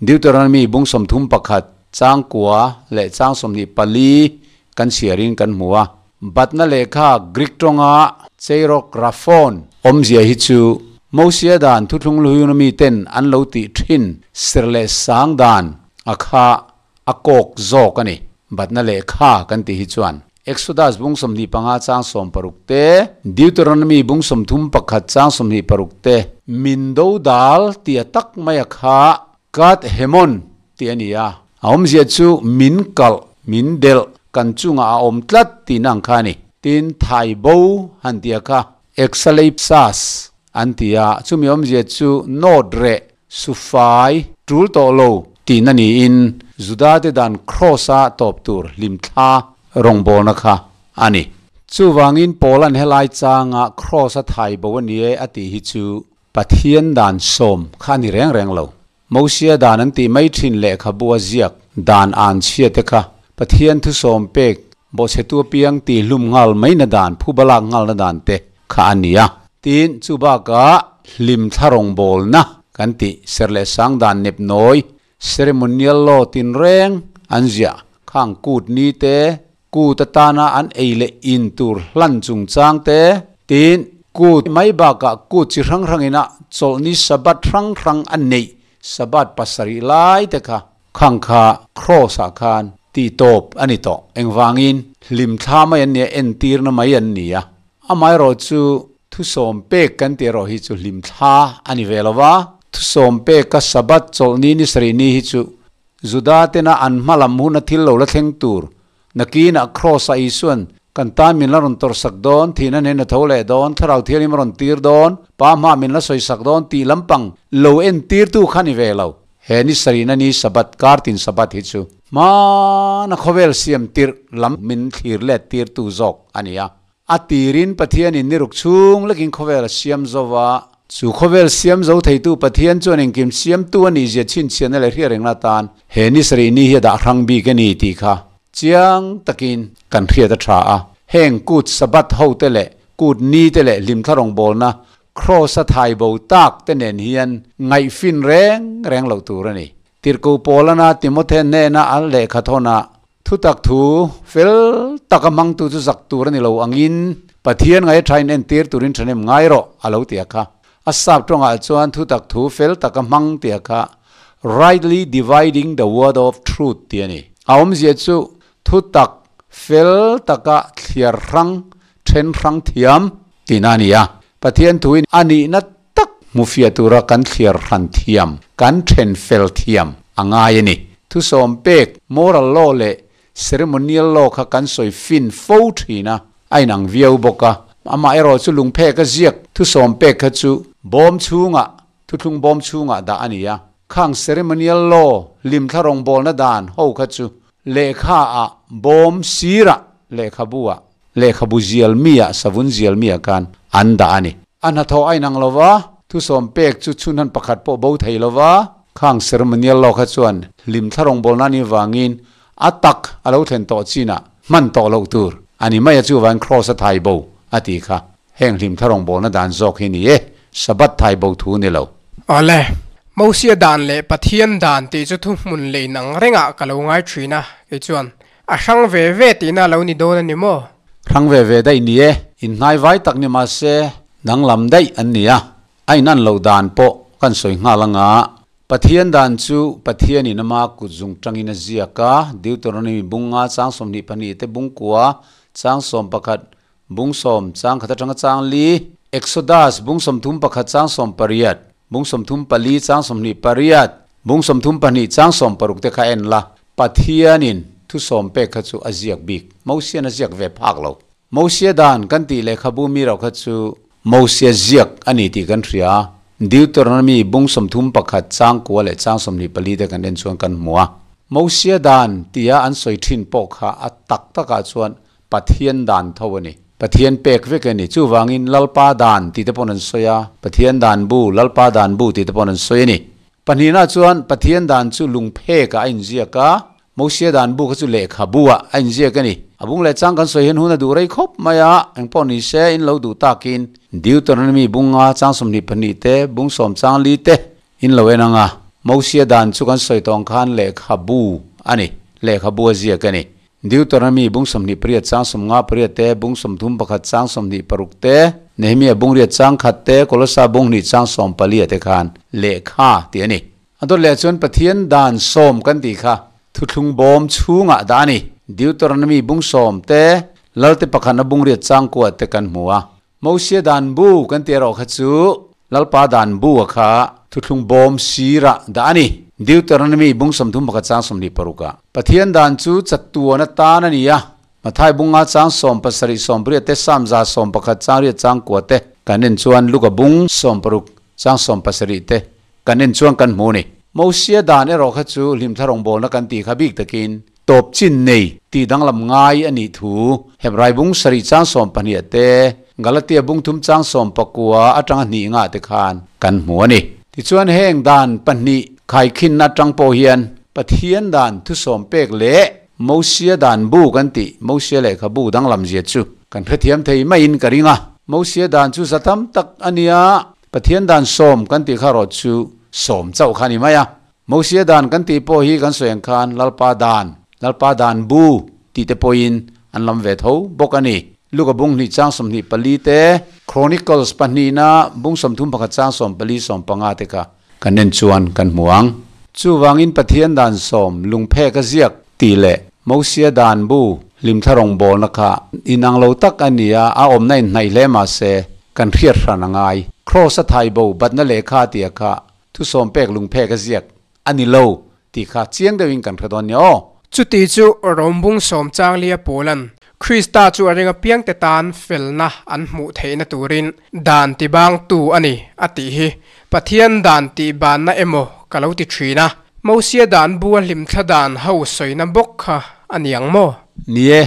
Deuteronomy bung 31 chang kua leh chang 24 kan chhiarin kan hmu a. Batna lehkha Greek tawnga Cheirographoon awmzia hi chu Mosia dan thuthlung luhuna mi ten an lo tih thin sir leh sang dan a kha a kawk zawk a ni. Batna lehkha kan tih hi chuan Exodus bung 25 chang 16 te, Deuteronomy bung 31 chang 26 te, min do dal tia tak mai a kha Kat Hemon tih a ni a. A awmzia chu min kalh, min delh, kan chunga a awm tlat tih na ang kha a ni. Tin thai bo han ti a kha Exaleipsas an ti a, chumi awmzia chu nawt reh, sufai, tul tawh lo tih na niin Juda te dan Kraws-a tawp tur hlimthla rawngbawlna kha a ni. Chuvangin Paul-a'n helai changa Kraws-a thai bo a ni e a tih hi chu Pathian dan sawm kha a ni reng reng lo. Mosia dan an tih mai thin lehkhabu a ziak dan an chhia te kha Pathian thu sawm pek bawhchhetu apiang tih hlum nghal mai na dan phu balak nghal na dan te kha a ni a. Tin, chu bakah hlim thla rawngbawlna kan tih ser leh sang dan nep nawi ceremonial law tin reng an ziah khang kut ni te, kut atana an ei leh in tur hlan chungchang te, tin, kut mai bakah kut chi hrang hrangin a chawlhni Sabbath hrang hrang a neih Sabbath pasarih lai te kha khang kha Kraws ah khan tih tawp a ni tawh. Engvangin hlim thla mai an nia, entirna mai an ni a. Amaherawhchu thusawm pek kan tih erawh hi chu hlim thla a ni ve lo va. Thusawm peka Sabbath chawlhni ni sarih ni hi chu Juda tena an hma lam huna thil lo la thleng tur nakinah Kraws ah Isuan kan tan min la rawn tawrhsak dawn, thihna nen a tho leh dawn, Thlarau Thianghlim a rawn tir dawn, Pa hma min la sawisak dawn tih lampang lo entirtu kha ni ve lo. He ni sarihna ni Sabbath, kartin Sabbath hi chu hmana khawvel siam tirh lam min thlir let tirtu zawk a ni a. A tirin Pathianin ni ruk chhung lekin khawvel a siam zo va. Chu khawvel siam zo theitu Pathian chuan engkim siamtu a nihzia chhinchhiahna leh hriat rengna atan he ni sarih ni hi a dah hrang bik a ni tih kha chiang takin kan hriat a tha a. Heng kut Sabbath ho te leh kut ni te leh hlimthla rawngbawlna Kraws a thai bo tak te nen hian ngaihfin reng reng loh tur a ni. Tirhkoh Paulana Timothy hnena a lehkha thawnah Thutak thu fel taka hmangtu chu zak tur a ni lo angin Pathian ngai thain entir turin thahnem ngai rawh a lo ti a kha. A sap tawngah chuan thutak thu fel taka hmang ti a kha rightly dividing the word of truth ti a ni. A awmzia chu thutak fel taka thliar hrang, then hrang thiam tihna a ni a. Pathian thuin a nihna tak hmufiah tura kan thliar hran thiam, kan then fel thiam a ngai a ni. Thusawm pek, moral law leh ceremonial law kha kan sawi fin fo thin a, a inang viau bawk a. Amaherawh chu lungphek a ziak thusawm pek kha chu bawm chhungah, thuthlung bawm chhungah dah a ni a. Khang ceremonial law, hlimthla rawngbawlna dan, ho kha chu lehkha ah bawm sirah lehkhabu ah lehkhabu zial mi ah savun zial mi ah khan an dah a ni. A hnathawh a inang lo va, thusawm pek chu chhunhan pakhat pawh bo thei lo va, khang ceremonial law kha chuan hlimthla rawngbawlna a nih vangin a tak a lo thlen tawh chinah hman tawh loh tur a ni mai a chuvangin Kraws a thai bo a tih kha heng hlimthla rawngbawlna dan zawk hi ni e, Sabbath thai bo thu ni lo. Awle, Mosia dan leh Pathian dan tih chu thuhmun leh inang rengah ka lo ngai thin a, kei chuan a hrang ve ve tihna a lo ni dawn a ni maw? Hrang ve ve daih ni e, inhnai vai tak ni mahse danglam daih an ni a, a inan loh dan pawh kan sawi nghal anga Pathian dan chu Pathianin ama kut zung tangin a ziak a, Deuteronomy bung nga chang 22 te bung kua chang 11 bung 10 chang khat atanga chang li, Exodus bung 31 chang 18 bung 34 chang 28 bung 32 chang 60 te kha en la, Pathianin thu sawm pek kha chu a ziak bik, Mosian a ziak ve phak lo. Mosia dan kan tih lehkhabu mi rauh kha chu Mosia ziak a ni tih kan hria a, Deuteronomy bung 31 chang kua leh chang 24 te kan en chuan kan hmu a. Mosia dan tia an sawi thin pawh kha a tak takah chuan Pathian dan tho a ni. Pathian pek vek a ni. Chuvangin Lalpa dan tih te paw'n an sawi a, Pathian dan bu, Lalpa dan bu tih te paw'n an sawi a ni. Pahnihna chuan Pathian dan chu lungphekah a inziak a, Mosia dan bu kha chu lehkhabu ah a inziak a ni. A bung leh chang kan sawi hian hun a duh rei khawp mai a, engpawh ni se in lo duh takin Deuteronomy bung nga chang 22 te, bung 10 chang li te in lo en ang a. Mosia dan chu kan sawi tawng khan lehkhabu a ni, lehkhabu a ziak a ni. Deuteronomy bung 28 chang 58 te, bung 31 chang 26 te, Nehemia bung riat chang khat te, Kolosa bung hnih chang 14 te khan lehkha tih a ni. A dawt leh chuan Pathian dan 10 kan tih kha thuthlung bawm chhungah dah a ni. Deuteronomy bung 10 te, Lalte pakhatna bung riat chang kua te kan hmu a. Mosia dan bu kan tih erawh kha chu Lalpa dan bu a kha thuthlung bawm sirah dah a ni. Deuteronomy bung 31 chang 26 ah. Pathian dan chu chatuan atan a ni a. Mathai bung nga chang 70 80 te Sam za 11 chang riat chang kua te kan en chuan Luka bung 16 chang 70 te kan en chuan kan hmu ni. Mosia dan erawh kha chu hlimthla rawngbawlna kan tih kha bik takin tawp chin nei tih danglam ngai a nih thu Hebrai bung 7 chang 12 te Galatia bung 3 chang 19 atanga hnih nga te khan kan hmu a ni. Tichuan heng dan pahnih khaikhin atang pawh hian Pathian dan thu sawm pek leh Mosia dan bu kan tih Mosia lehkha bu danglam zia chu kan hrethiam thei maiin ka ring a. Mosia dan chu za tam tak a nia, Pathian dan 10 kan tih kha rawh chu 10 chauh kha ni mai a. Mosia dan kan tih pawh hi kan sawi ang khan Lalpa dan, Lalpa dan bu tih te pawhin an lam ve tho bawk a ni. Luka bung hnih chang 24 te, Chronicles pahnihna bung 31 chang 14 15 te kha kan en chuan kan hmu ang. Chuvangin Pathian dan 10 lungphek a ziak tih leh Mosia dan bu hlimthla rawngbawlna kha inang lo tak a ni a, a awmna inhnaih hle mahse kan hriat hran a ngai. Kraws a thai bo batna lehkha tih a kha thu sawm pek lungphek a ziak a ni lo tih kha chiang deuhin kan hre dawn nia aw. Chuti chu Rom bung 10 chang lia Paulan Krista chu a ring apiang te tan felna an hmuh theihna turin dan ti bang tu a ni a tih hi Pathian dan tih banna emaw ka lo ti thin a. Mosia dan bu a hlimthla dan ho sawina bawk kha a ni ang maw? Ni e,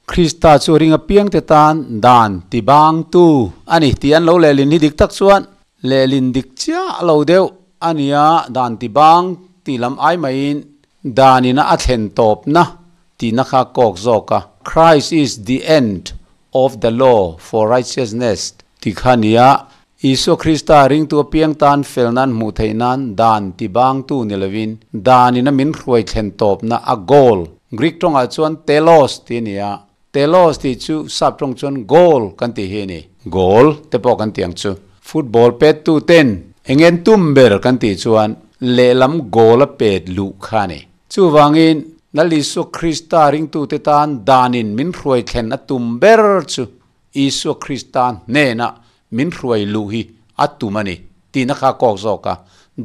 Krista chu a ring apiang te tan dan ti bang tu a ni tih an lo lehlin hi dik tak chuan lehlin dik chiah lo deuh a ni a, dan ti bang tih lam ai maiin danina a thlen tawpna tihna kha kawk zawk a. Christ is the end of the law for righteousness tih kha a ni a, Isua Krista ringtu apiang tan fel nan hmuh theih nan dan ti bang tu ni lovin danina min hruai thlen tawpna a goal, Greek tawngah chuan telos tih a ni a, telos tih chu sap tawng chuan goal kan tih hi a ni. Goal te pawh kan tih ang chu. Football pet tu ten engen tum ber kan tih chuan lehlam goal a pet luh kha a ni. Chuvangin Lal Isua Krista ringtu te tan danin min hruai thlen a tum ber chu Isua Krista hnena min hruai luh hi a tum a ni tihna kha kawk zawk a,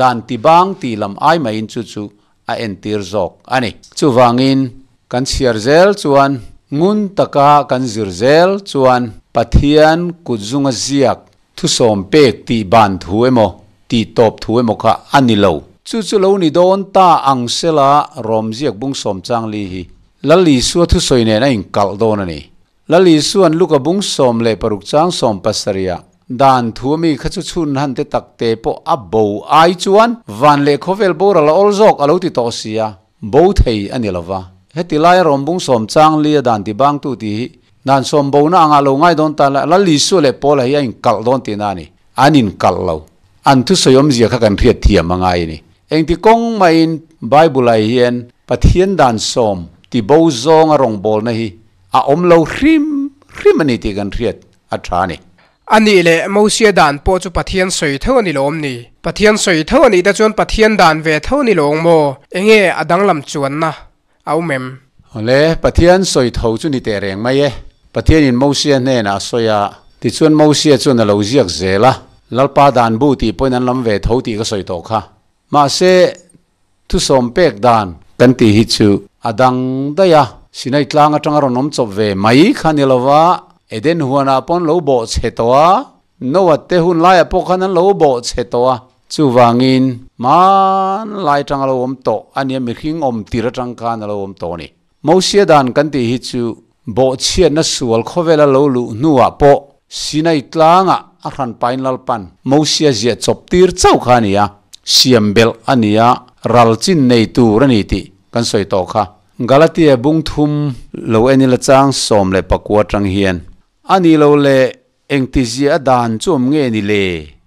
dan ti bang tih lam ai maiin chu chu a entir zawk a ni. Chuvangin kan chhiar zel chuan ngun taka kan zir zel chuan Pathian kut zunga ziak thu sawm pek tih ban thu emaw tih tawp thu emaw kha a ni lo. Chu chu lo ni dawn ta ang sela Rom ziak bung sawm chang li hi Lal Isua thusawi nen a inkalh dawn a ni. Lal Isua'n Luka bung 16 chang 70 ah dan thu ami kha chu chhun han te tak te pawh a bo ai chuan van leh khawvel boral a awl zawk a lo ti tawh si a, bo thei a ni lo va. Heti laia Rom bung sawm chang li a dan ti bangtu tih hi dan sawm bona anga lo ngai dawn ta la, Lal Isua leh Paula hi a inkalh dawn tihna a ni. An inkalh lo. An thusawi awmzia kha kan hriat thiam a ngai a ni. Engti kawng maiin Bible-ah hian Pathian dan sawm ti bo zawnga rawngbawlna hi a awm lo hrim hrim a ni tih kan hriat a tha a ni. A nih leh Mosia dan pawh chu Pathian sawi tho a ni lawm ni? Pathian sawi tho a nih te chuan Pathian dan ve tho a ni lawng maw? Enge a danglam chuanna a awm em? Awle, Pathian sawi tho chu ni teh reng mai e. Pathianin Mosia hnenah a sawi a, tichuan Mosia chuan a lo ziak zel a, Lalpa dan bu tih pawhin an lam ve tho tih ka sawi tawh kha. Mahse, thusawm pek dan kan tih hi chu a dang daih a, Sinai tlang atanga rawn awm chawp ve mai kha ni lova, Eden huanah paw'n lo bawh chhe tawh a, Noah te hun laiah pawh khan an lo bawh chhe tawh a, chuvangin hmanlai atanga lo awm tawh a nia, mihring awm tir atang khan a lo awm tawh a ni. Mosia dan kan tih hi chu bawhchhiatna sual khawvela lo luh hnuah pawh Sinai tlangah a hran pain Lalpan Mosia ziah chawp tir chauh kha a ni a, siam belh a ni a, ral chin nei tur a ni tih kan sawi tawh kha. Galatia bung thum lo en ila chang 19 atang hian a ni lo leh Engtizia a dan chu awm nge ni le?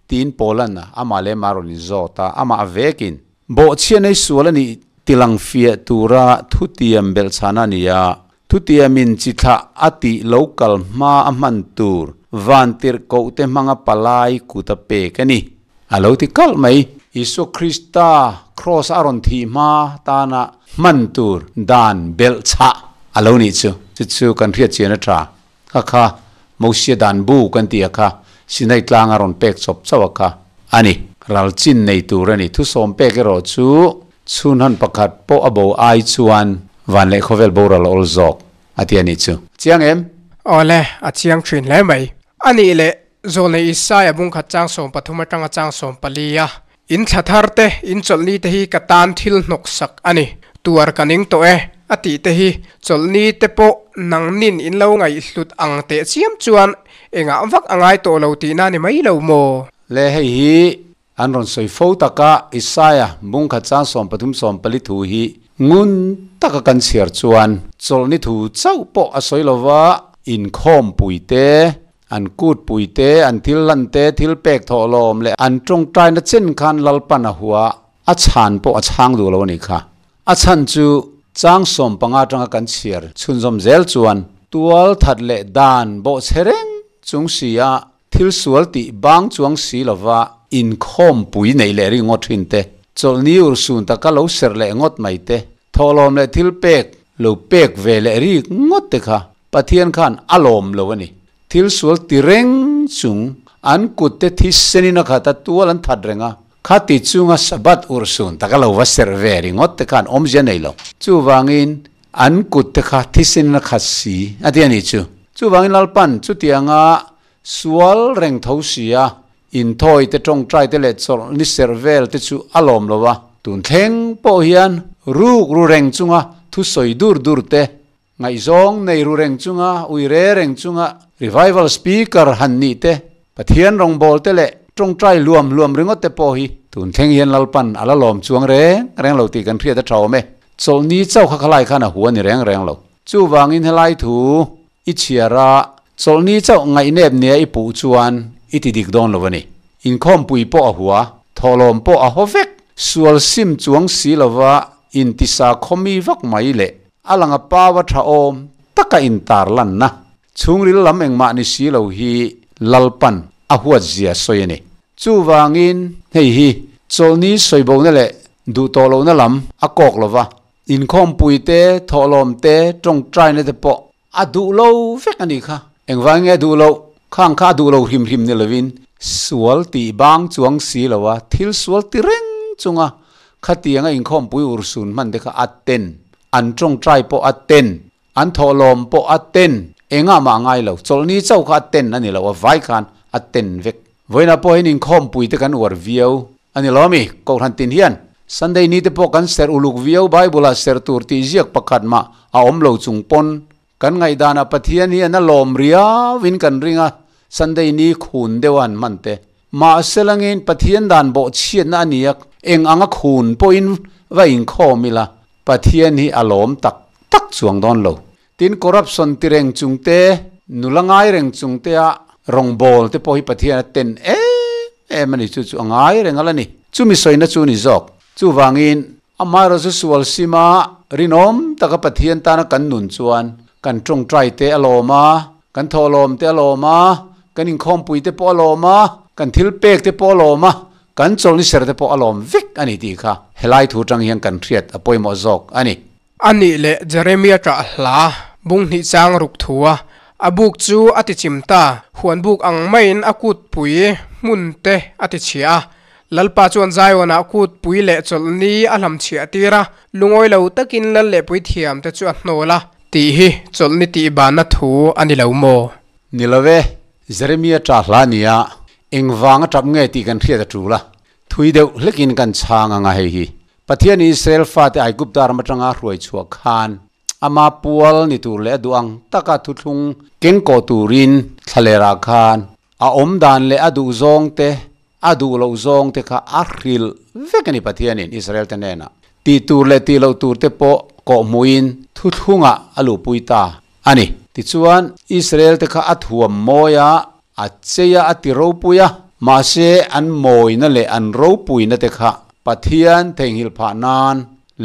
tiin Paula'n amah leh amah a rawn inzawt a, amah vekin bawhchhia nei sual a nih tilang fiah tura thutiam belhchhana a ni a, thutiamin chi thlah a tih lo kal hma a hman tur vantirh kohte hmanga palai kut a pek a ni. A lo ti kalh mai. Isua Krista kraws a rawn thih hma tana hman tur dan belhchhah a lo nih chu. Chu chu kan hriat chian a tha. Kha kha Mosia dan bu kan tih a kha Sinai tlanga rawn pek chawp chauh a kha a ni. Ral chin nei tur a ni. Thusawm pek erawh chu chhunhan pakhat pawh a bo ai chuan van leh khawvel boral awl zawk a ti a nih chu. Chiang em? Awle, a chiang thin hle mai. A nih leh, Zawlnei Isaia bungkhat chang 13 atanga chang 14 a In thla thar te, in chawlhni te hi ka tan thil hnawk sak a ni. Tuar ka ning tawh e, a tih te hi chawlhni te pawh nangnin in lo ngaihhlut ang teh chiam chuan engah vak a ngai tawh lo tihna ni mai lo maw? Le hei hi an rawn sawi fo taka Isaia bungkhat chang 13 14 thu hi ngun taka kan chhiar chuan chawlhni thu chauh pawh a sawi lova inkhawmpui te An kut pui te, an thil lan te, thil pek thawh lawm leh an tawngtaina chen khan Lalpan a hua, a chhan pawh a chhang duh lo a nih kha. A chhan chu chang 15 atanga kan chhiar chhunzawm zel chuan tual that leh dan bawhchhe reng chung si a, thil sual tih bang chuang si lova inkhawmpui neih leh ringawt thin te, chawlhni urhsun taka lo serh leh ngawt mai te, thawhlawm leh thil pek lo pek ve leh rik ngawt te kha Pathian khan a lawm lo a ni. Thil sual ti reng chung an kut te thisenin a khat a, tual an that reng a. Khati chunga Sabbath urhsun taka lo va serh ve ringawt te khan awmzia nei lo. Chuvangin an kut te kha thisenin a khat si a ti a nih chu. Chuvangin Lalpan chutianga sual reng tho si a, inthawi te tawngtai te leh chawlh ni serh vel te chu a lawm lo a. Tun thleng pawh hian ruk ru reng chunga thusawi dur dur te Ngaihzawng nei ru reng chunga, ui re reng chunga revival speaker han nih te, Pathian rawngbâwl te leh tawngtai luam luam ringawt te pawh hi tun thleng hian Lalpan a la lawm chuang reng reng lo tih kan hriat a tha awm e. Chawlhni chauh kha khalai khan a hu a ni reng reng lo. Chuvangin helai thu i chhiar a, chawlhni chauh ngaihnep nia i puh chuan i ti dik dawn lo a ni. Inkhawmpui pawh a hua, thawhlawm pawh a haw vek. Sual sim chuang si lova intisa khawmi vak mai leh A langa paua tha awm taka intar lanna chhungril lam engmah ni si lo hi Lalpan a huat zia sawi a ni. Chuvangin hei hi chawlhni sawibona leh duh tawh lohna lam a kawk lo va, inkhawmpui te, thawhlawm te, tawngtaina te pawh a duh lo vek a nih kha. Engvangin nge a duh loh? Khang kha a duh lo hrim hrim ni lovin sual tih bang chuang si lo a, thil sual ti reng chunga Khatianga inkhawmpui urhsun hman te kha a ten, an tawngtai pawh a ten, an thawhlawm pawh a ten, engah mah a ngai lo, chawlhni chauh kha a ten a ni lo, a vai khan a ten vek. Vawiinah pawh hian inkhawmpui te kan uar viau a ni lo ami? Kohhran tin hian Sunday ni te pawh kan serh uluk viau, Bible ah serh tur tih ziak pakhat mah a awm lo chung pawn kan ngaihdanah Pathian hian a lawm riau in kan ring a, Sunday ni khun deuh a han hman te. Mahse langin Pathian dan bawh chhiatna a nia, eng anga khun pawhin va inkhawm ila Pathian hi a lawm tak tak chuang dawn lo. Tin, corruption ti reng chung te, nula ngai reng chung te a rawngbawl te pawh hi Pathian a ten em em a ni, chu chu a ngai reng ala ni. Chumi sawina chu ni zawk. Chuvangin, amaherawh chu sual sima rinawm taka Pathian tana kan nun chuan kan tawngtai te a lawm a, kan thawhlawm te a lawm a, kan inkhawmpui te pawh a lawm a, kan thil pek te pawh a lawm a, kan chawlhni ser te pawh a lawm vek a ni tih kha helai thu tang hian kan hriat a pawimawh zawk a ni. A nih leh Jeremia ṭah hla bung hnih chang ruk thu a, a buk chu a ti chim ta, huan buk ang maiin a kutpui hmun te a ti chhia a. Lalpa chuan Zion-ah kutpui leh chawlhni a hlam chhiah tir a, lungawi lo takin lal leh puithiam te chu a hnawl a. Tih hi chawlhni tih banna thu a ni lo maw? Ni lo e, Jeremia ṭah hla nia, engvang a ṭap nge tih kan hriat a ṭul a, thui deuh hlekin kan chhang ang a hei hi. Pathian Israel fate Aigupta ram atanga hruai chhuah khan ama pual ni tur leh a duh ang taka thuthlung keng kawh turin thlalerah khan a awm dan leh a duh zawng te, a duh loh zawng te kha a hrilh vek a ni Pathianin Israel te hnenah. Tih tur leh tih loh tur te pawh kawhhmuhin thuthlungah a luhpui ta a ni. Tichuan, Israel te kha a thuam mawi a, a chei a, a ti ropui a, mahse an mawina leh an ropuina te kha Pathian theihnghilh phah nan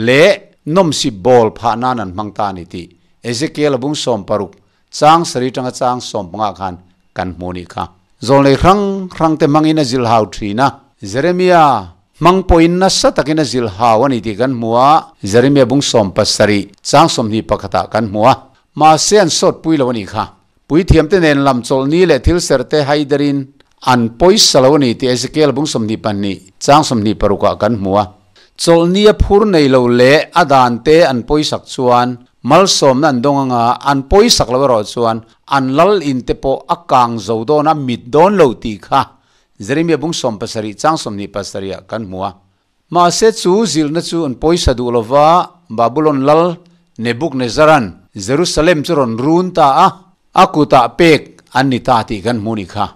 leh nawmsip bawl phah nan an hmang ta a ni tih Ezekiel a bung 16 chang sarih tanga chang 15 khan kan hmu nih kha. Zawlnei hrang hrang te hmangin a zilhau thin a, Jeremia hmang pawhin nasa takin a zilhau a ni tih kan hmu a, Jeremia bung 17 chang 21 ah kan hmu a, mahse an sawtpui lo a nih kha. Puithiamte nen lam chawlhni leh thil serhte haiderin an pawisa lo a ni tih Ezekiel bung 22 chang 26 ah kan hmu a. Chawlhni a phur nei lo leh a dante an pawisak chuan malsawmna an dawng anga an pawisak lo erawh chuan an lal in te pawh a kang zo dawn a mit dawn lo tih kha Jeremia bung 17 chang 27 ah kan hmu a. Mahse chu zilhna chu an pawisa duh lova, Babulon lal Nebuknezaran Jerusalem chu rawn run ta a, a kutah pek an ni ta tih kan hmu nih kha.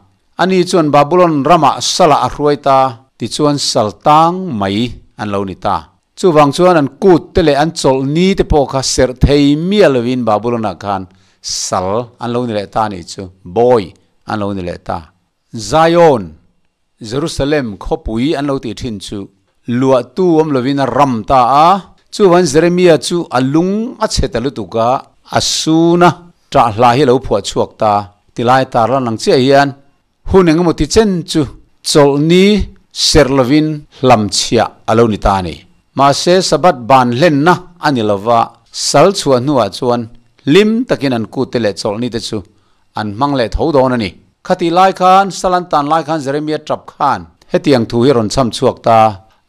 Ani chuan Babulon ramah salah a hruai ta, tichuan sal tang mai an lo ni ta. Chuvang chuan an kut te leh an chawlh ni te pawh kha serh thei miah lovin Babulon-ah khan sal an lo ni leh ta nih chu, bawi an lo ni leh ta. Zion, Jerusalem khawpui an lo tih thin chu luahtu awm lovin a ram ta a. Chuvan Jeremia chu a lung a chhe ta lutuk a, a sun a, ṭah hla hi a lo phuah chhuak ta. Tilai tar lan ang chiah hian hun engemaw ti chen chu chawlhni serh lovin hlamchhiah a lo ni ta a ni. Mahse Sabbath ban hlenna a ni lova, sal chhuah hnuah chuan hlim takin an kut te leh chawlhni te chu an hmang leh tho dawn a ni. Khatih lai khan, Salan tan lai khan Jeremia tap khan hetiang thu hi rawn chham chhuak ta,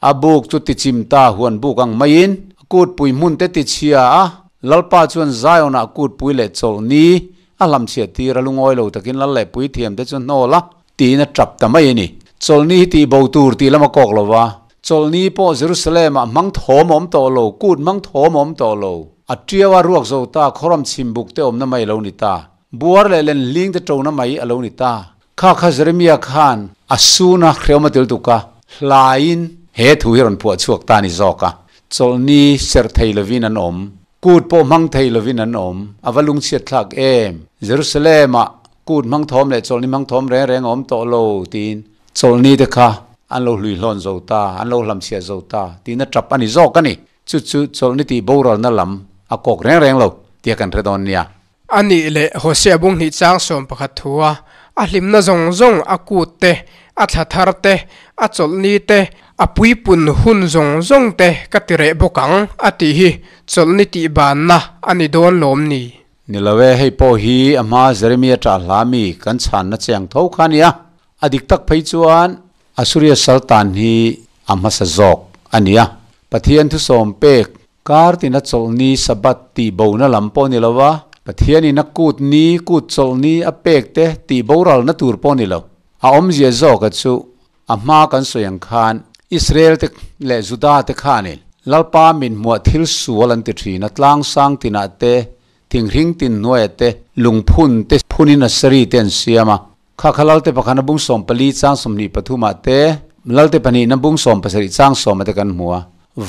A buk chu ti chim ta huan buk ang maiin, a kutpui hmun te ti chhia a, Lalpa chuan Zion-ah kutpui leh chawlhni a hlamchhiah tir a lungawi lo takin lal leh puithiam te chu hnawl a, tiin a tap ta mai a ni. Chawlhni hi tih bo tur tih lam a kawk lo va, chawlhni pawh Jerusalem-ah hmang thawm a awm tawh lo, kut hmang thawm a awm tawh lo. A tiau a ruak zo ta, khawram chhim buk te awmna mai a lo ni ta. Buar leh len hling te ṭona mai a lo ni ta. Kha kha Jeremia khan a suna hreawm a tel tuk a, hlaiin he thu hi rawn phuah chhuak ta a ni zawk a. Chawlhni serh thei lovin an awm, kut pawh hmang thei lovin an awm, a va lungchhiat thlak em! Jerusalem-ah kut hmang thawm leh chawlhni hmang thawm reng reng a awm tawh lo tiin chawlhni te kha an lo hluihlawn zo ta, an lo hlamchhiah zo ta tiin a ṭap a ni zawk a ni. Chu chu chawlhni tih boralna lam a kawk reng reng lo tia kan hre dawn nia. A nih leh Hosea bung hnih chang 11 thu a, a hlimna zawng zawng, a kut te, a thla thar te, a chawlhni te, a puipun hun zawng zawng te ka ti reh bawk ang, a tih hi chawlhni tih banna a ni dawn lawm ni? Ni lo e, hei pawh hi a hma Jeremia ṭah hla mi kan chhanna che ang tho kha a nia. A dik tak phei chuan Asuria Saltan hi a hmasa zawk a nia. Pathian thusawm pek Kar tina chawlhni Sabbath tih bona lam pawh ni lo a, Pathianin a kut ni, kut chawlhni a pek te tih boralna tur pawh ni lo. A awmzia zawka chu a hma kan sawi ang khan Israel te leh Juda te khanin Lalpa min hmuah thil sual an ti thin a, tlang sang tinah te, thinghring tin hnuaiah te, lungphun te phunin Asari te an siam a. Kha kha Lalte pakhana bung 14 chang 23 ah te, Lalte pahnihna bung 17 chang 10 ah te kan hmu a.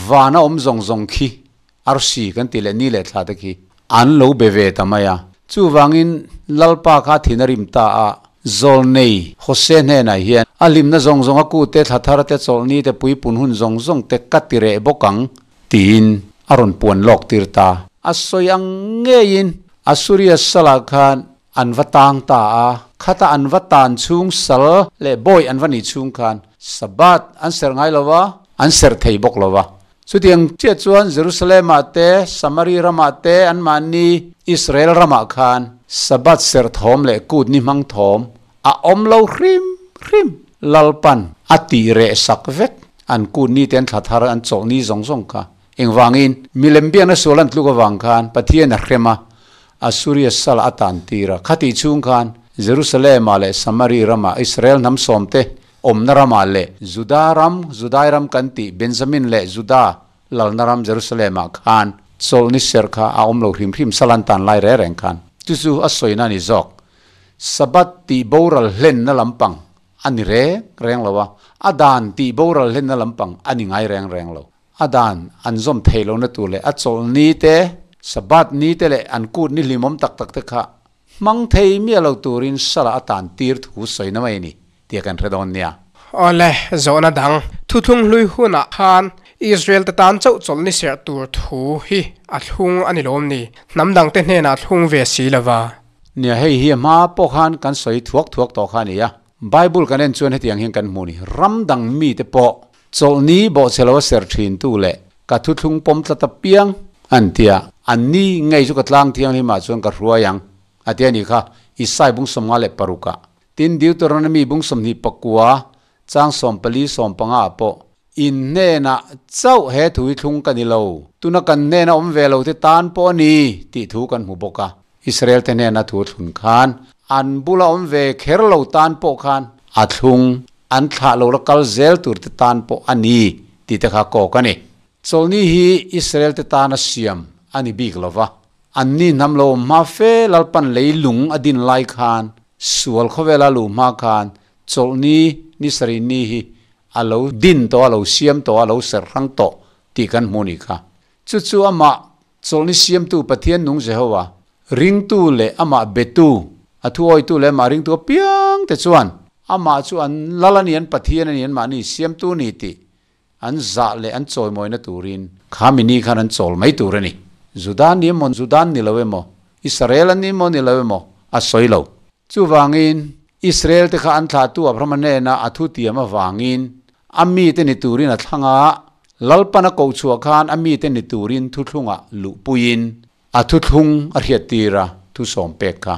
Vana awm zawng zawng khi arsi kan tih leh ni leh thla te khi an lo be ve ta mai a. Chuvangin Lalpa kha thin a rim ta a, Zawlnei Hose hnenah hian a hlimna zawng zawng a kute thla thar te chawlhni te puipun hun zawng zawng te ka ti reh bawk ang tiin a rawn puan lawk tir ta. A sawi ang ngeiin Asuria salah khan an va tang ta a, khata an va tan chhung sal leh bawi an va nih chhung khan Sabbath an serh ngai lo va, an serh thei bawk lo va. Chutiang chiah chuan Jerusalem-ah te, Samari ramah te, anmahni Israel ramah khan Sabbath serh thawm leh kut ni hmang thawm a awm lo hrim hrim. Lalpan a tih reh sak vek. An kut ni te an thla thar an chawlh ni zawng zawng kha. Engvangin? Milem biakna sual an tluk avang khan Pathian a hrem a, Assuria sal a tan tir a. Khatih chhung khan Jerusalem-ah leh Samari ramah Israel hnam sawmte Awmna ramah leh Juda ram, Judai ram kan tih Benjamin leh Juda lalna ram Jerusalem-ah khan chawlhni serh kha a awm lo hrim hrim salan tan lai reng reng khan. Chu chu a sawina a ni zawk. Sabbath tih boral hlenna lampang a ni reng reng lo a, a dan tih boral hlenna lampang a ni ngai reng reng lo. A dan an zawm theih lohna tur leh a chawlhni te, Sabbath ni te leh an kut ni hlimawm tak tak te kha Hmang thei miah lo turin Sala a tan tir thu sawina mai a ni tih kan hre dawn nia. Awle, zawhna dang. Thuthlung hlui hunah khan Israel te tan chauh chawlhni serh tur thu hi a thlung a ni lawm ni? Hnam dangte hnenah thlung ve si lova. Nia, hei hi a hma pawh khan kan sawi thuak thuak tawh kha a ni a. Bible kan en chuan hetiang hian kan hmu ni. Ram dang mite pawh Chawlhni bawhchhe lo a ser thin tu leh ka thuthlung pawm tlat apiang an ti a, an ni ngei chu ka tlang thianghlim ah chuan ka hruai ang a ti a nih kha, Isai bung 56 ah. Tin, Deuteronomy bung 24 chang 14 15 ah pawh, In hnenah chauh he thu hi thlung ka ni lo, tuna kan hnena awm ve lo te tan pawh a ni tih thu kan hmu bawk a. Israel te hnena thu thlun khan an bula awm ve kher lo tan pawh khan a thlung an thlah lo la kal zel tur te tan pawh a ni tih te kha kawk a ni. Chawlhni hi Israel te tana siam a ni bik lo va, anni hnam lo awm hma fe Lalpan lei lung a din lai khan sual khawvela luh hma khan chawlhni ni sarih ni hi a lo din tawh a, lo siam tawh a, lo serh hrang tawh tih kan hmu ni kha. Chu chu amah Chawlhni siamtu Pathian nung Jehovah, ringtu leh amah betu, a thuawitu leh amah ringtu apiang te chuan amah chu an lal a ni, an Pathian a ni, anmahni siamtu ni tih an zah leh an chawimawina turin kha mini khan an chawl mai tur a ni. Juda ni emaw, Juda ni lo emaw, Israel an ni emaw ni lo emaw a sawi lo. Chuvangin, Israel te kha an thlahtu Abrahama hnena a thutiam avangin a mite ni turin a thlang a, Lalpan a koh chhuah khan a mite ni turin thuthlungah luhpuiin a thuthlung a hriattir a, thusawm pek kha.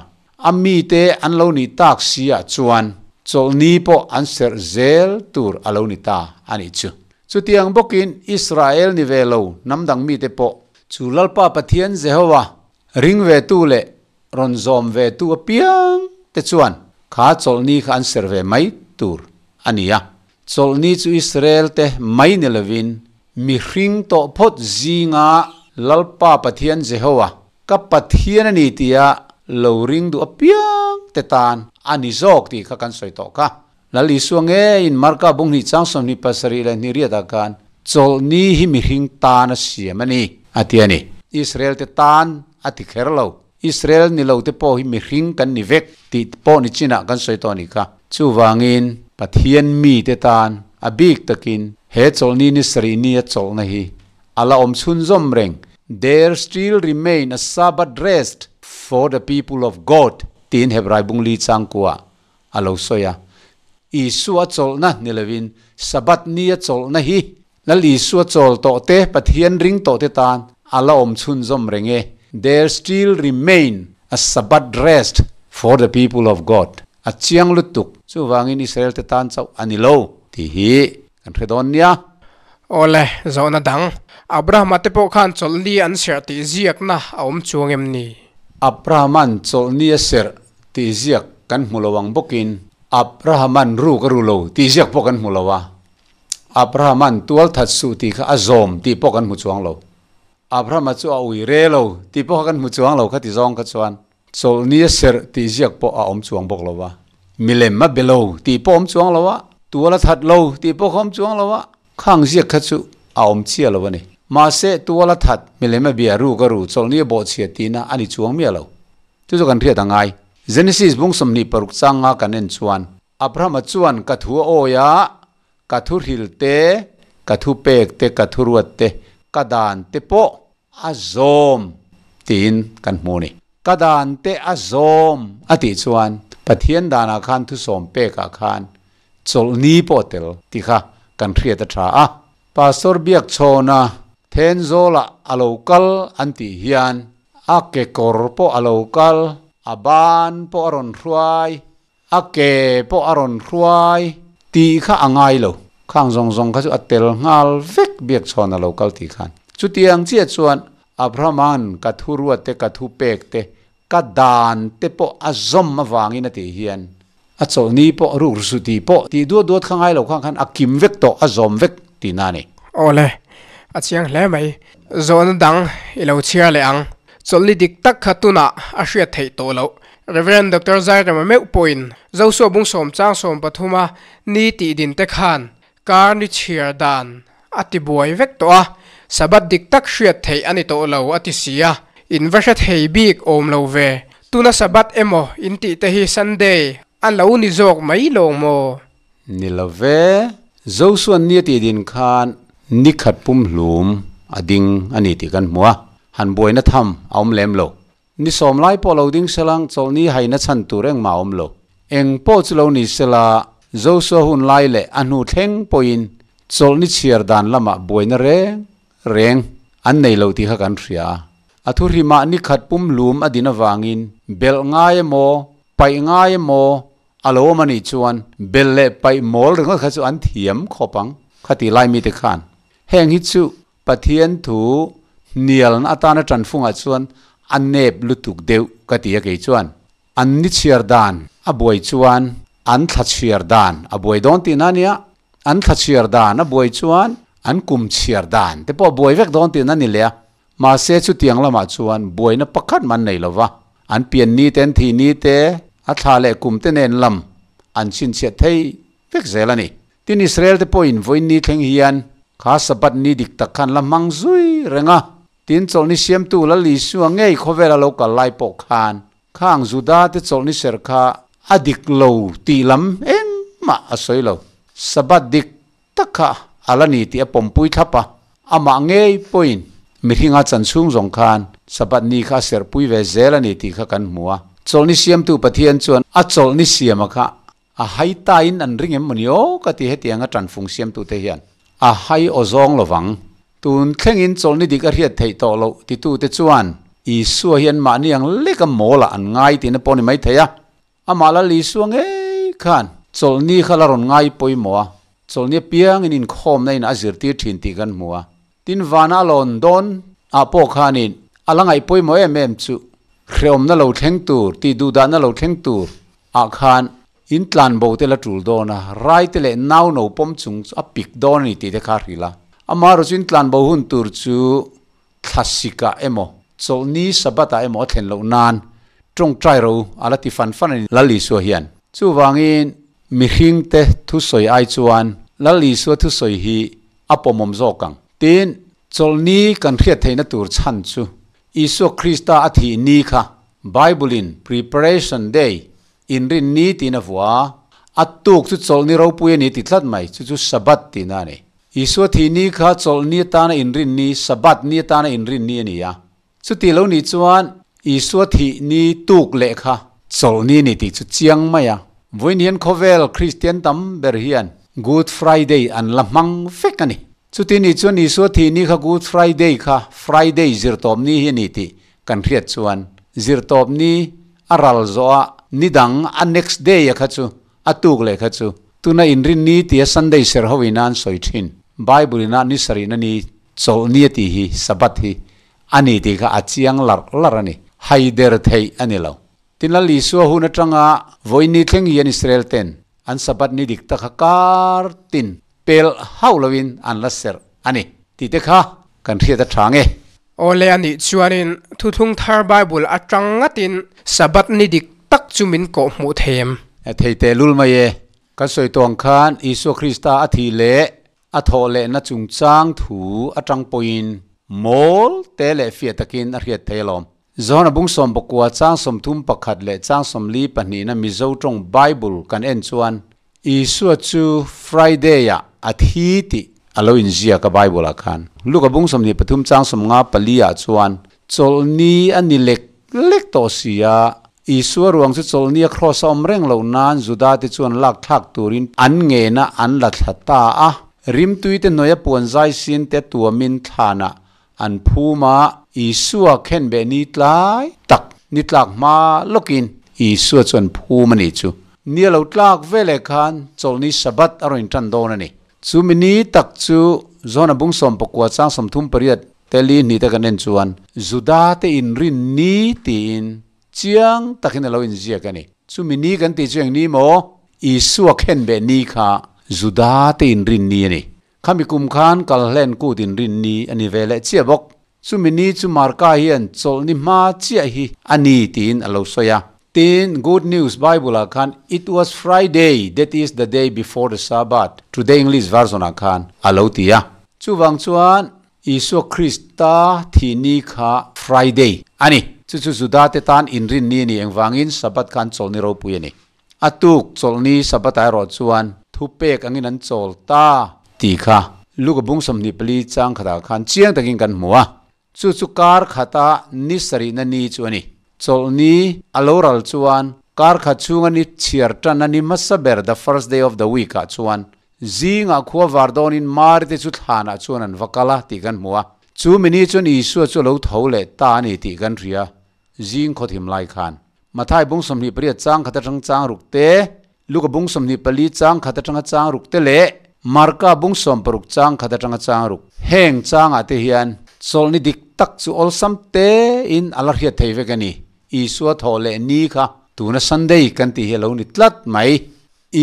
A mite an lo nih tak si ah chuan chawlhni pawh an serh zel tur a lo ni ta a nih chu. Chutiang bawkin Israel ni ve lo hnam dang mite pawh chu Lalpa Pathian Jehova ring ve tu leh rawn zawm ve tu apiang te chuan kha chawlhni kha an serh ve mai tur a ni a. Chawlhni chu Israel te mai ni lovin mihring tawh phawt zinga Lalpa Pathian Jehoa ka Pathian a ni tia lo ring duh apiang te tan a ni zawk tih kha kan sawi tawh kha. Lal Isua ngeiin Marka bung hnih chang 27 leh hnih riatah khan chawlhni hi mihring tan a siam a ni a ti a ni. Israel te tan a ti kher lo. Israel ni lo te pawh hi mihring kan ni vek tih pawh ni chinah kan sawi tawh a nih kha. Chuvangin Pathian mite tan a bik takin he chawlhni ni sarih nia chawlhna hi a la awm chhunzawm reng, There still remain a Sabbath rest for the people of God, tiin Hebrai bung li changkua a lo sawi a. Isua chawlhna ni lovin Sabbath nia chawlhna hi Lal Isua chawl tawh te, Pathian ring tawh te tan a la awm chhunzawm reng e. There still remain a Sabbath rest for the people of God. A chiang lutuk. Chuvangin Israel te tan chauh a ni lo tih hi kan hre dawn nia. Awle, zawhna dang. Abrahama te pawh khan chawlhni an serh tih ziakna a awm chuang em ni? Abrahaman chawlhni a serh tih ziak kan hmu lo ang bawkin Abrahaman ruk a ru lo tih ziak pawh kan hmu lo a. Abrahama'n tual that suh tih kha a zawm tih pawh kan hmu chuang lo. Abrahama chu a ui re lo tih pawh kha kan hmu chuang lo khati zawng kha chuan chawlhni a serh tih ziak pawh a awm chuang bawk lo va, milem a be lo tih pawh a awm chuang lo a, tual a that lo tih pawh kha a awm chuang lo a, khang ziak kha chu a awm chiah lo a ni. Mahse, tual a that, milem a bia, ruk a ru, chawlhni a bawhchhia tihna a ni chuang miah lo. Chu chu kan hriat a ngai. Genesis bung 26 changa kan en chuan Abrahama chuan ka thu a awi a, ka thu hril te, ka thu pek te, ka thu ruat te, ka dan te pawh a zawm tiin kan hmu a ni. Ka dan te a zawm a tih chuan Pathian danah khan thusawm pekah khan chawlhni pawh a tel tih kha kan hriat a tha a. Pastor Biakchhawna Thenzawlah a lo kal an tih hian a kekawr pawh a lo kal, a ban pawh a rawn hruai, A ke pawh a rawn hruai tih kha a ngai lo. Khang zawng zawng kha chu a tel nghal vek Biakchhawn a lo kal tih khan. Chutiang chiah chuan Abrahama'n ka thu ruat te, ka thu pek te, ka dan te pawh a zawm avangin a tih hian a chawlhni pawh ruk ru suh tih pawh tih duat duat kha ngai lo khang khan a kim vek tawh, a zawm vek tihna a ni. Awle, a chiang hle mai. Zawhna dang i lo chhiar leh ang. Chawlhni dik tak kha tunah a hriat theih tawh loh. Rev. Doctor Zairema meuh pawhin Joshua bung sawm chang sawm pathuma ni tih din te khan kar ni chhiar dan a ti buai vek tawh a, Sabbath dik tak hriat theih a ni tawh lo a ti si a, in va hre thei bik awm lo ve. Tuna Sabbath emaw in tih te hi Sunday a lo ni zawk mai lawng maw? Ni lo ve, Joshua ni a tih din khan ni khat pumhlum a ding a ni tih kan hmu a, han buaina tham a awm lem lo. Ni sawm lai pawh lo ding selang chawlhni haina chhan tur engmah a awm lo. Eng pawh chu lo ni sela, Joshua hun lai leh a hnu thleng pawhin chawlhni chhiar dan lamah buaina reng reng an nei lo tih kha kan hria a. A thuhrimah ni khat pumhlum a din avangin belh ngai emaw, paih ngai emaw a lo awm a nih chuan belh leh paih mawl ringawt kha chu an thiam khawp ang kha ti lai mite khan. Heng hi chu Pathian thu hnialna atana tanfungah chuan a nep lutuk deuh ka ti a kei chuan an ni chhiar dan a buai chuan an thla chhiar dan a buai dawn tihna a nia, an thla chhiar dan a buai chuan an kum chhiar dan te pawh a buai vek dawn tihna a ni leh a, mahse chutiang lamah chuan buaina pakhat mah an nei lo va, an pian ni te an thih ni te a thla leh kum te nen lam an chhinchhiah thei vek zel a ni. Tin, Israel te pawhin vawiin ni thleng hian kha Sabbath ni dik tak khan la hmang zui reng a. Tin, chawlhni siamtu Lal Isua ngei khawvela lo kal lai pawh khan khang Juda te chawlhni ser kha a dik lo tih lam engmah a sawi lo. Sabbath dik tak kha a la ni tih a pawmpui thlap a, amah ngei pawhin mihringa chan chhung zawng khan Sabbath ni kha a serhpui ve zel a ni tih kha kan hmu a. Chawlhni siamtu Pathian chuan a chawlhni siama kha A hai tain an ring em mawni aw ka ti hetiang a tanfung siamtute hian a hai aw zawng lovang. Tun thlengin chawlhni dik a hriat theih tawh loh titute chuan Isua hi anmahni ang leka mawlah an ngai tihna pawh a ni maithei a. Amah Lal Isua ngei khan chawlhni kha la rawn ngai pawimawh a, chawlhni apiangin inkhawmna in a zirtir thin tih kan hmu a. Tin vana a lawn dawn ah pawh khanin a la ngaih pawimawh em em chu hrehawmna lo thleng tur, tih duhdahna lo thleng tur ah khan in tlan bo te la tul dawn a, rai te leh nau no pawm chung chu a pik dawn a ni tih te kha a hrilh a. Amaherawh chu in tlan bo hun tur chu thlasik ah emaw, chawlhni Sabbath ah emaw a thlen loh nan tawngtai ro a la ti fan fan a ni Lal Isua hian. Chuvangin mihring te thusawi ai chuan Lal Isua thusawi hi a pawmawm zawk ang. Tin, chawlhni kan hriat theihna tur chhan chu Isua Krista a thih ni kha Bible-in Preparation Day, inrin ni tiin a vuah a, a tuk chu chawlhni ropui a ni ti tlat mai, chu chu Sabbath tihna a ni. Isua thih ni kha chawlhni atana inrin ni, Sabbath ni atana inrin ni a ni a. Chuti lo nih chuan Isua thih ni tuk leh kha chawlhni ni tih chu chiang mai a. Vawiin hian khawvel Kristian tam ber hian Good Friday an la hmang vek a ni. Chuti nih chuan Isua thih ni kha Good Friday kha Friday zirtawp ni hi a ni tih kan hriat chuan zirtawp ni a ral zawh a ni dang a next day a kha chu a tuk leh kha chu tuna inrin ni tia Sunday serh ho ina an sawi thin Bible ina ni sarihna ni chawlhni a tih hi Sabbath hi a ni tih kha a chiang larh larh a ni. Haider theih a ni lo. Tin Lal Isua hun atanga vawiin ni thleng hian Israel ten an Sabbath ni dik tak kha kar tin. pel hauh lovin an la serh a ni tih te kha kan hriat a tha nge. Awle a nih chuanin Thuthlung Thar Bible atang ngatin Sabbath ni dik tak chu min kawh hmuh thei em? Thei teh lul mai e. Kan sawi tawh ang khan Isua Krista a thih leh a thawh lehna chungchang thu atang pawhin mawl te leh fiah takin a hriat thei alawm. Johana bung 11 chang 31 leh chang 42 na Mizo tawng Bible kan en chuan Isua chu Friday ah a thi tih a lo inziak a Bible ah khan. Luka bung 23 chang 54 ah chuan Chawlhni a ni lek lek tawh si a, Isua ruang chu chawlhni a cross a awm reng loh nan Juda te chuan lak thlak turin an ngen a an la thla ta a. Rimtui te hnuaia puan zai sin te tuamin thlanah an phum a, Isua khenbeh ni tlai tak ni tlak hma lawkin Isua chu an phum a nih chu. Ni a lo tlak veleh khan chawlhni Sabbath a rawn intan dawn a ni. Chumi ni tak chu Johna bung 19 chang 38 te li hnih te kan en chuan Juda te inrin ni tiin chiang takin a lo inziak a ni. Chumi ni kan tih chu eng ni maw? Isua khenbeh ni kha Juda te inrin ni a ni. Khami kum khan Kalhlen kut inrin ni a ni ve leh chiah bawk. Chumi ni chu Marka hian chawlhni hma chiah hi a ni tiin a lo sawi a. Tin, Good News Bible-ah khan It was Friday, that is the day before the Sabbath, Today English Version-ah khan a lo ti a. Chuvang chuan Isua Krista thih ni kha Friday a ni. Chu chu Judate tan inrin ni a ni, engvangin Sabbath khan chawlhni ropui a ni. A tuk chawlhni Sabbath erawh chuan thupek angin an chawl ta tih kha Luka bung 24 chang khatah khan chiang takin kan hmu a. Chu chu kar khata ni sarihna ni chu a ni. Chawlhni a lo ral chuan kar khat chhunga ni chhiar tan a ni hmasa ber the first day of the week ah chuan zingah khua var dawnin Mari te chu thlanah chuan an va kal a tih kan hmu a. Chu mini chuan Isua chu a lo tho leh ta a ni tih kan hria. Zing khawthim lai khan Mathai bung 28 chang khat atang chang ruk te, Luka bung 24 chang khat atanga chang ruk te leh Marka bung 16 chang khat atanga chang ruk. Heng changah te hian chawlhni dik tak chu awlsam te in a la hriat thei vek a ni. Isua thawh leh ni kha tuna Sunday kan tih hi a lo ni tlat mai.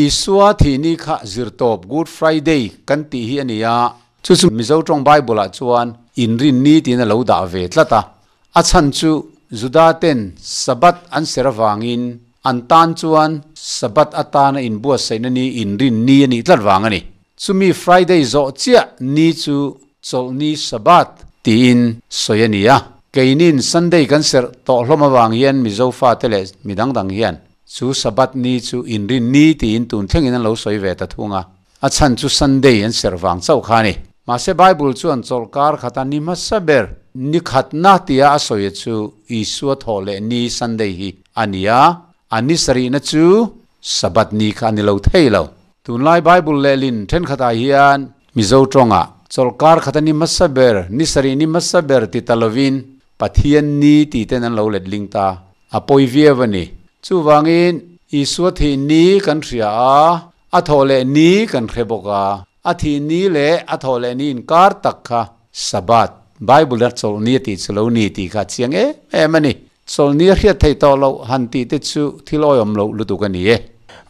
Isua thih ni kha zirtawp Good Friday kan tih hi a ni a, chu chu Mizo tawng Bible ah chuan inrin ni tiin a lo dah ve tlat a. A chhan chu Juda ten Sabbath an ser avangin an tan chuan Sabbath atana inbuatsaihna ni inrin ni a nih tlat vang a ni. Chumi Friday zawh chiah ni chu Chawlhni Sabbath tiin sawi a ni a. Keinin Sunday kan serh tawh hlawm avang hian Mizo fate leh mi dang dang hian chu Sabbath ni chu inrin ni tiin tun thlengin an lo sawi ve ta thung a. A chhan chu Sunday an serh vang chauh kha a ni. Mahse Bible chuan chawlhkar khata ni hmasa ber ni khatna tia a sawi chu Isua thawh leh ni Sunday hi a ni a, a ni sarihna chu Sabbath ni kha a ni lo thei lo. Tunlai Bible lehlin thenkhatah hian Mizo tawngah chawlhkar khata ni hmasa ber ni sarih ni hmasa ber ti ta lovin Pathian ni tih ten an lo letling ta. A pawi viau a ni. Chuvangin Isua thih ni kan hria a, a thawh leh ni kan hre bawk a. A thih ni leh a thawh leh ni inkar tak kha Sabbath, Bible a chawlhni a tih chu lo ni tih kha a chiang em em a ni. Chawlhni a hriat theih tawh loh han tih te chu thil awihawm loh lutuk a ni e.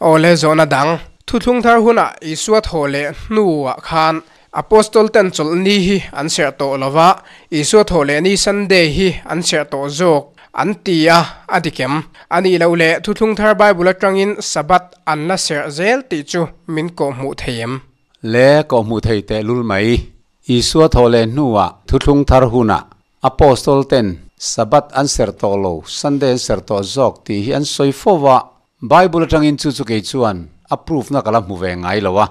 Awle zawhna dang, Thuthlung thar hunah Isua thawh leh hnuah khan Apostol ten chawlhni hi an serh tawh lo va, Isua thawh leh ni Sunday hi an serh tawh zawk an ti a, a dik em? A nih loh leh Thuthlung Thar Bible atangin Sabbath an la serh zel tih chu min kawhhmuh thei em? Le kawhhmuh thei teh lul mai. Isua thawh leh hnuah Thuthlung Thar hunah Apostol ten Sabbath an serh tawh lo, Sunday an serh tawh zawk tih hi an sawi fo va, Bible atangin chu chu kei chuan a proof na ka la hmu ve ngai lo a.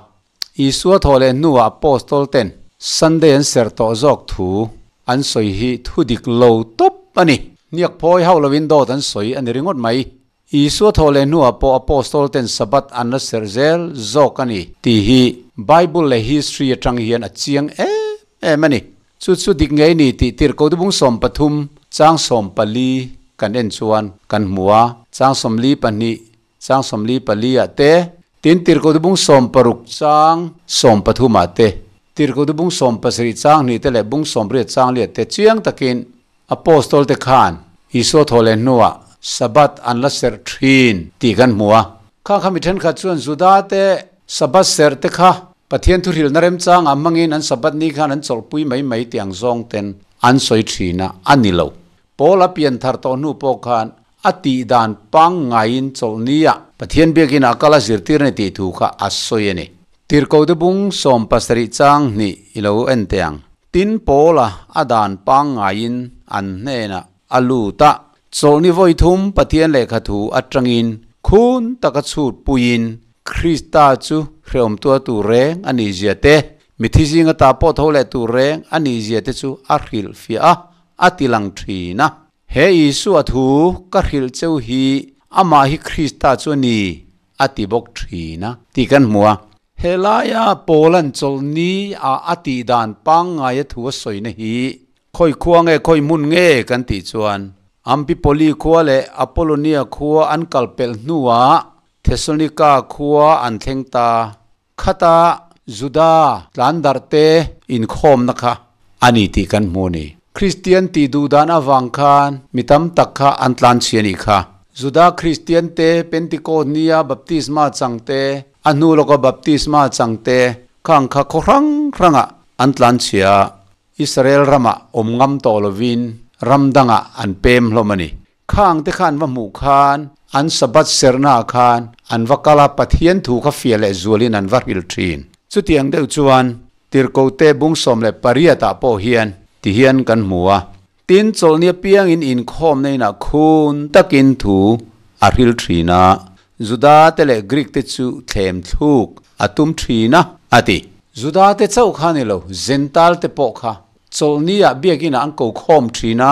Isua thawh leh hnuah Apostol ten Sunday an serh tawh zawk thu an sawi hi thu dik lo tawp a ni. Hniak phawi hauh lovin dawt an sawi a ni ringawt mai. Isua thawh leh hnuah pawh Apostol ten Sabbath an la serh zel zawk a ni tih hi Bible leh history atang hian a chiang em em a ni. Chu chu dik ngei ni tih tirhko dubung 13 chang 14 kan en chuan kan hmu a, chang 42 Chang 44 ah te, tin tirhkoh dubung 16 chang 13 ah te, tirhkoh dubung 17 chang hnih te leh bung 18 chang liat te chiang takin Apostol te khan Isua thawh leh hnuah Sabbath an la serh thin tih kan hmu a. Khang kha mi thenkhat chuan Juda te Sabbath serh te kha Pathian thu hrilhna remchang ah hmangin an Sabbath ni khan an chawlhpui mai mai tih ang zawng ten an sawi thin a, a ni lo. Paul a pian thar tawh hnu pawh khan a tih dan pangngaiin chawlhni ah Pathian biakinn ah kal a zirtir a ni tih thu kha a sawi a ni. Tirhkote bung 17 chang hnih i lo en teh ang. Tin Paul-a a dan pangngaiin an hnenah a lut a, chawlhni vawi thum Pathian lehkha thu atangin khun taka chhut puiin Krista chu hrehawm tua tur reng a nih zia te, mithi zinga ta pawh tho leh tur reng a nih zia te chu a hrilhfiah a, a ti lang thin a. He Isua thu ka hrilh cheu hi amah hi Krista chu a ni a ti bawk thin a tih kan hmu a. Helaia Paula'n chawlhni ah a tih dan pangngaia thu a sawina hi khawi khua nge khawi hmun nge kan tih chuan Ampipoli khua leh Apollonia khua an kal pelh hnuah Thessalonika khua an thleng ta. Khata Juda tlan darh te inkhawmna kha a ni tih kan hmu a ni. Kristian tih duh dan avang khan mi tam tak kha an tlan chhi a nih kha. Juda Kristian te Pentecost nia baptisma chang te, a hnu lawka baptisma chang te khang kha khaw hrang hrangah an tlan chhi a, Israel ramah awm ngam tawh lovin ram dangah an pem hlawm a ni. Khang te kha an va hmuh khan an Sabbath serhna ah khan an va kal a, Pathian thu kha fiah leh zualin an va hrilh thin. Chutiang deuh chuan Tirhkote bung 18 ah pawh hian ti hian kan hmu a, Tin, chawlhni apiangin inkhawmna inah khun takin thu a hrilh thin a, Juda te leh Greek te chu thlem thluk a tum thin a, a ti. Juda te chauh kha ni lo, Gentile te pawh kha Chawlhni ah biakinn ah an ko khawm thin a,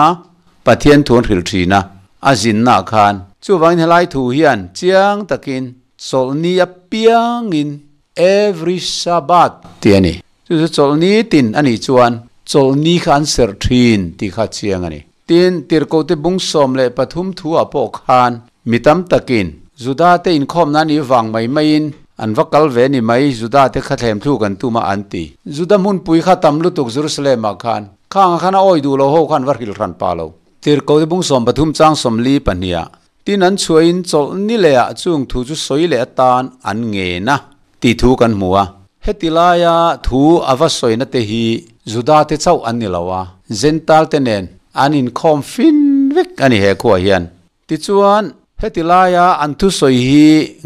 Pathian thu an hrilh thin a, a zinna ah khan. Chuvangin helai thu hian chiang takin chawlhni apiangin every Sabbath tih a ni. Chu chu chawlhni tin a nih chuan chawlhni kha an serh thin tih kha chiang a ni. Tin, Tirhkohte bung 13 thu ah pawh khan mi tam takin Juda te inkhawmna nih vang mai maiin an va kal ve ni mai, Juda te kha thlem thluk an tum a an ti. Juda hmunpui kha tam lutuk Jerusalem ah khan, khang ah khan a awi duh lo ho khan va hrilh hran pa lo. Tirhkohte bung 13 chang 42 ah, tin an chhuahin chawlh ni leh ah chung thu chu sawi leh atan an ngen a tih thu kan hmu a. Heti laia thu a va sawina te hi Juda te chauh an ni lo a, Gentile te nen an inkhawm fin vek a ni he khuaah hian. Tichuan, heti laia an thusawi hi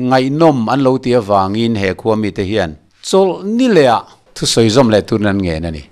ngaihnawm an lo ti avangin he khua mite hian chawlh ni lehah thusawi zawm leh turin an ngen a ni.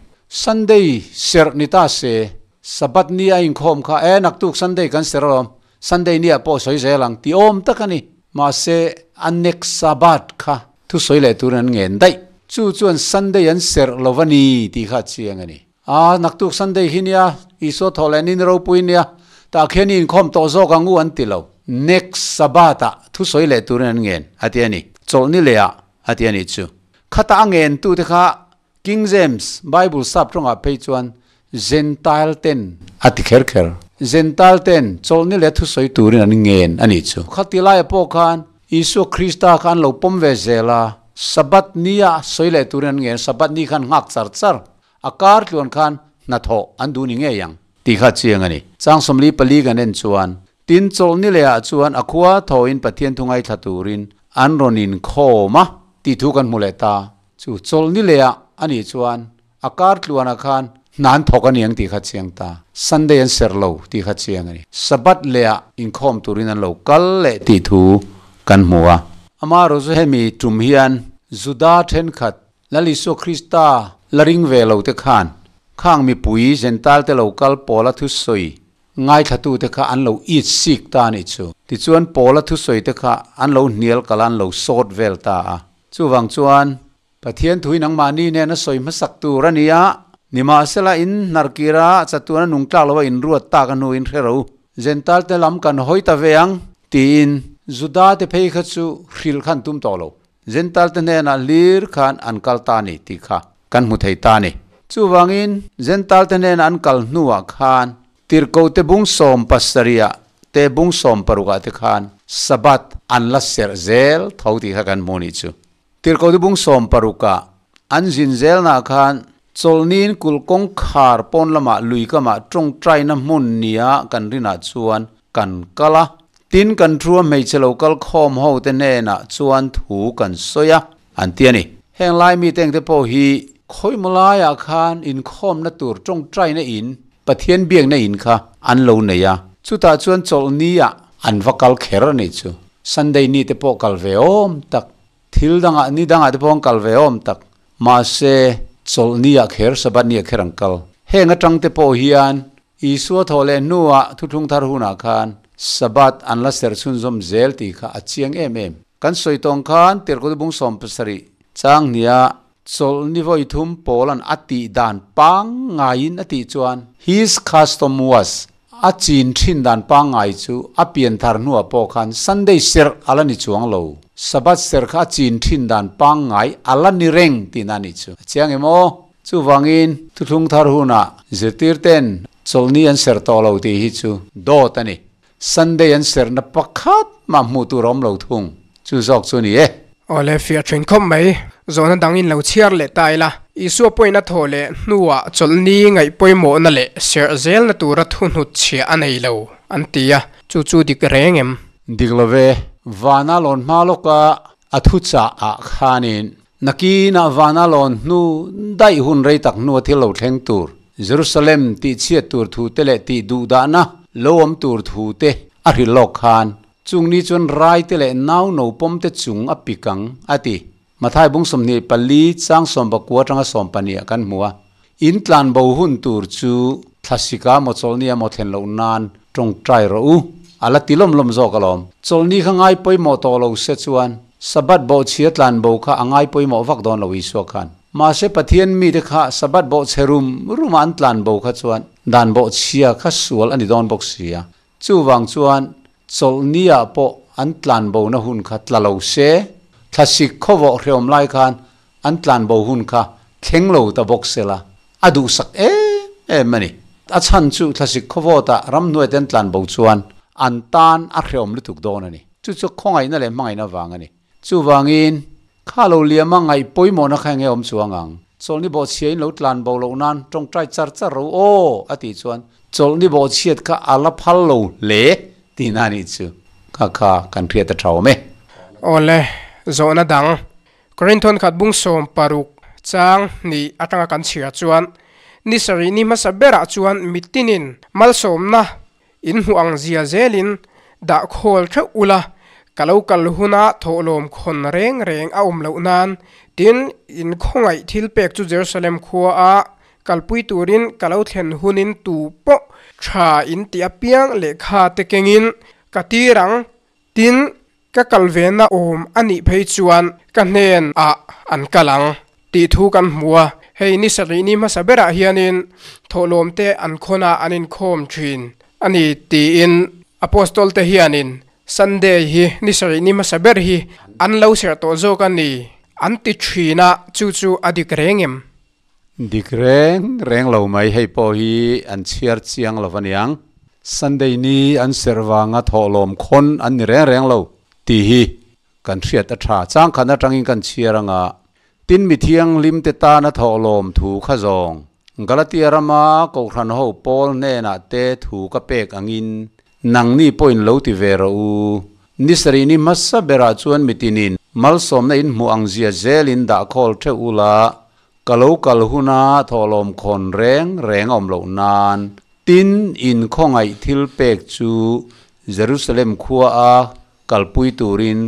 Sunday serh ni ta se, Sabbath ni a inkhawm kha, E, naktuk Sunday kan serh alawm, Sunday niah pawh sawi zel ang ti awm tak a ni. Mahse, a next Sabbath kha thusawi leh turin an ngen daih. Chu chuan Sunday an serh lo va ni tih kha a chiang a ni. A, naktuk Sunday hi nia, Isua thawh leh nin ropui nia, tah khian i inkhawm tawh zawk ang u an ti lo. Next Sabbath ah thusawi leh turin an ngen, a ti a ni. Chawlhni leh ah, a ti a nih chu. Khata a ngen tu te kha King James Bible sap tawngah phei chuan Gentile ten a ti kher kher. Gentile ten chawlhni leh thusawi turin an ngen a nih chu. Khati laia pawh khan Isua Krista kha an lo pawm ve zel a, Sabbath nia sawi leh turin an ngen, Sabbath ni khan nghak char char. A kar tluan khan hnathawh an duh ni ngei ang tih kha chiang a ni. Chang 44 kan en chuan, tin chawlhni leh ah chuan a khua thawhin Pathian thu ngaithla turin an rawn inkhawm a tih thu kan hmu leh ta. Chu chawlhni leh ah a nih chuan a kar tluanah khan hna an thawk a ni ang tih kha chiang ta. Sunday an serh lo tih kha chiang a ni. Sabbath leh ah inkhawm turin an lo kal leh tih thu kan hmu a. Amaherawhchu hemi tum hian Juda thenkhat Lal Isua Krista la ring ve lo te khan khang mipui Gentile te lo kal Paula thusawi ngaithla te kha an lo it sik ta anih chu. Tichuan Paula thusawi te kha an lo hnial kal a an lo sawt vel ta a. Chuvang chuan Pathian thui nangmahni nen a sawi hmasak tur a ni a, nimahsela in hnarkir a chatuan a nung tlak lo a inruat tak a hnuin hre ro. Gentile te lam kan hawi ta ve ang tiin Juda te phei kha chu hrilh khan tum tawh lo. Gentile te hnenah hlir khan an kal ta a ni tih kha kan hmu thei ta a ni. Chuvangin Gentile te hnenah an kal hnuah khan Tirhkoh te bung 17 ah te bung 16 ah te khan Sabbath an la serh zel tho tih kha kan hmu nih chu. Tirhkoh te bung 16 ah an zin zelnaah khan chawlhniin kulh kawngkhar pawn lamah lui kamah tawngtaina hmun nia kan rinah chuan kan kal a, tin kan thu a hmeichhe lo kal khawm ho te hnenah chuan thu kan sawi a, an ti a ni. Heng lai mite ang te pawh hi khawimaw laiah khan inkhawmna tur tawngtaina in, Pathian biakna in kha an lo nei a, chutah chuan chawlhni ah an va kal kher a nih chu. Sunday ni te pawh kal ve awm tak, thil dangah ni dangah te pawh an kal ve awm tak, mahse chawlhni ah kher Sabbath ni ah kher an kal. Heng atang te pawh hian Isua thawh leh hnuah thuthlung thar hunah khan Sabbath an la serh chhunzawm zel tih kha a chiang em em. Kan sawi tawng khan Tirhkut bung 70 chang hnia chawlh ni vawi thum Paula'n a tih dan pangngaiin a tih chuan his custom was a chin thin dan pangngai chu a pian thar hnuah pawh khan Sunday serh a la ni chuang lo. Sabbath serh kha a chin thin dan pangngai a la ni reng tihna a nih chu. A chiang em aw? Chuvangin, thuthlung thar hunah zirtirten chawlhni an serh tawh lo tih hi chu dawt a ni. Sunday an serhna pakhat mah hmuh tur a awm lo thung. Chu zawk chu a ni e. Awle, fiah thin khawp mai. Zawhna dang in lo chhiar leh ta ila. Isua pawhin a thawh leh hnuah chawlhni ngaih pawimawhna leh serh zelna tura thu hnut chhiah a nei lo, an ti a. Chu chu dik reng em? Dik lo ve. Vana lawn hma lawka a thuchah ah khanin Nakinah vana lawn hnu daih hun rei tak hnua thil lo thleng tur, Jerusalem tih chhiat tur thu te leh tih duh dahna lo awm tur thu te a hrilh lawk khan, chung ni chuan rai te leh nau no pawm te chung a pik ang, a ti. Mathai bung 24 chang 19 atanga 14 ah kan hmu a. In tlan bo hun tur chu thlasika maw chawlhni a maw thlen loh nan tawngtai rawh u, a la ti lawm lawm zawk alawm. Chawlhni kha ngai pawimawh tawh lo se chuan Sabbath bawhchhia tlan bo kha a ngai pawimawh vak dawn lo Isua khan. Mahse Pathian mite kha Sabbath bawhchhe rum ruma an tlan bo kha chuan dan bawhchhia kha sual a ni dawn bawk si a. Chuvang chuan chawlhni ah pawh an tlan bona hun kha tla lo se, thlasik khawvawh hreawm lai khan an tlan bo hun kha thleng lo ta bawk se la, a duhsak em em a ni. A chhan chu thlasik khawvawtah ramhnuai te an tlan bo chuan an tan a hreawm lutuk dawn a ni. Chu chu khawngaihna leh hmangaihna vang a ni. Chuvangin, kha lo liama ngaih pawimawhna kha enge awm chuang ang? Chawlhni bawhchhia in lo tlan bo loh nan tawngtai char char ro aw a tih chuan chawlhni bawhchhiat kha a la phal lo hle tihna a nih chu. Kha kha kan hriat a tha awm e. Awle, zawhna dang. Korinthon khat bung 60 chang hnih atanga kan chhiar chuan ni sarih ni hmasa berah chuan mitinin malsawmna In hmuh ang zia zelin dah khawl theuh ula, ka lo kal huna thawhlawm khawn reng reng a awm loh nan, tin, in khawngaih thil pek chu Jerusalem khua a kalpui turin ka lo thlen hunin tu pawh tha in ti apiang lehkha te kengin ka tir ang, tin, Ka kal ve na awm a nih phei chuan ka hnen ah an kal ang tih thu kan hmu a, hei ni sarih ni hmasa berah hianin thawhlawm te an khawn a an inkhawm thin a ni tiin Apostol te hianin Sunday hi ni sarih ni hmasa ber hi an lo serh tawh zawk a ni an ti thin a, chu chu a dik reng em? Dik reng reng lo mai, hei pawh hi an chhiar chiang lo aniang. Sunday ni an serh vanga thawhlawm khawn an ni reng reng lo tih hi kan hriat a tha. Changkhat atangin kan chhiar anga tin mi thianghlim te tana thawhlawm thu kha zawng Galatia rama Kohhran ho Paul hnenah te thu ka pek angin Nangni pawhin lo ti ve rawh u. Ni sarih ni hmasa berah chuan mitinin malsawmna in hmuh ang zia zelin dah khawl theuh ula, ka lo kal huna thawhlawm khawn reng reng a awm loh nan. Tin, in khawngaih thil pek chu Jerusalem khua a kalpui turin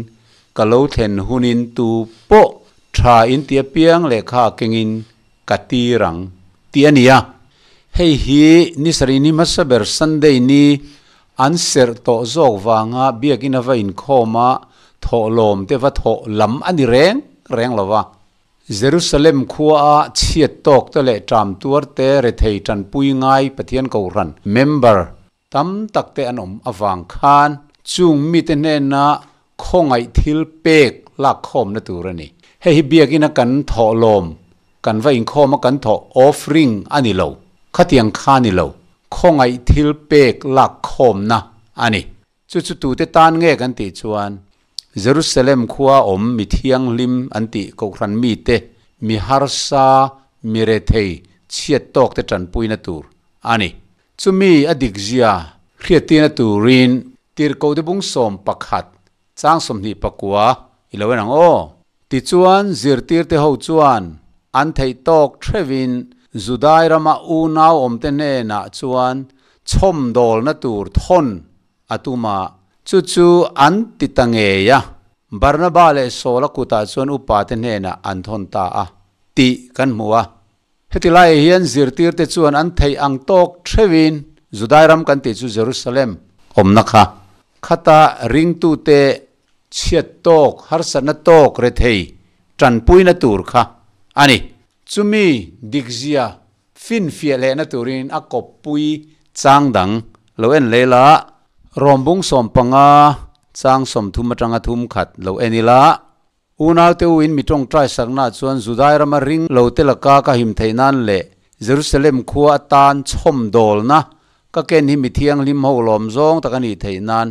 ka lo thlen hunin tu pawh tha in ti apiang lehkha kengin ka tir ang tih a ni a. Hei hi ni sarih ni hmasa ber Sunday ni an serh tawh zawk vanga biakina va inkhawm a thawhlawm te va thawh lam a ni reng reng lo va. Jerusalem khua a chhiat tawk te leh ṭam tuar te rethei ṭanpui ngai Pathian Kohhran member Tam tak te an awm avang khan chung mite hnena khawngaih thil pek lakkhawmna tur a ni. Hei hi biakina kan thawhlawm, kan va inkhawma kan thawh offering a ni lo, khatiang kha ni lo, khawngaih thil pek lakkhawmna a ni. Chu chu tute tan nge kan tih chuan Jerusalem khua awm mi thianghlim an tih Kohhran mite, mi harsa, mi rethei, chhiat tawkte tanpuina tur a ni. Chumi a dikzia hriattirna turin Tirhkohte bung 11 chang 29 i lo en ang aw. Tichuan, zirtirte ho chuan an theih tawk theuhin Judai rama unau awmte hnenah chuan chhawmdawlna tur thawn a tum a, chu chu an ti ta ngei a. Barnaba leh Saula kutah chuan upate hnenah an thawn ta a tih kan hmu a. Heti laiah hian zirtirte chuan an theih ang tawk theuhin Judai ram kan tih chu Jerusalem awmna kha khata ringtute chhiat tawk, harsatna tawk rethei tanpuina tur kha a ni. Chumi dikzia finfiah lehna turin a kawppui chang dang lo en leh la, Rawmbung 15 chang 30 atanga thum khat lo en ila, Unaute u in mi tawngtai sakna chuan Judai rama ring lo te laka ka him theih nan leh Jerusalem khua atan chhawm dawlna ka ken hi mi thianghlim ho lawm zawng tak a nih theih nan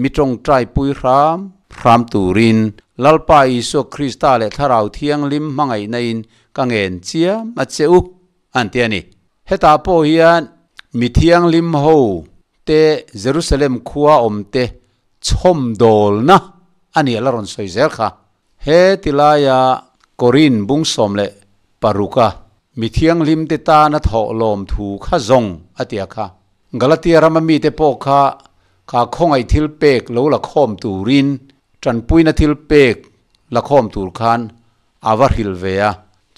mi tawngtai pui hram hram turin Lalpa Isua Krista leh Thlarau Thianghlim hmangaihna in ka ngen chiam a che u an ti a ni. Hetah pawh hian mi thianghlim ho te Jerusalem khua awm te chhawmdawlna a nih a la rawn sawi zel kha. He ti laia Korin bung 16 a mi thianghlim te tana thawh lawm thu kha zawng a ti a kha. Galatia rama mite pawh kha kha khawngaih thil pek lo la khawm turin tanpuina thil pek la khawm tur khan a va hril ve a.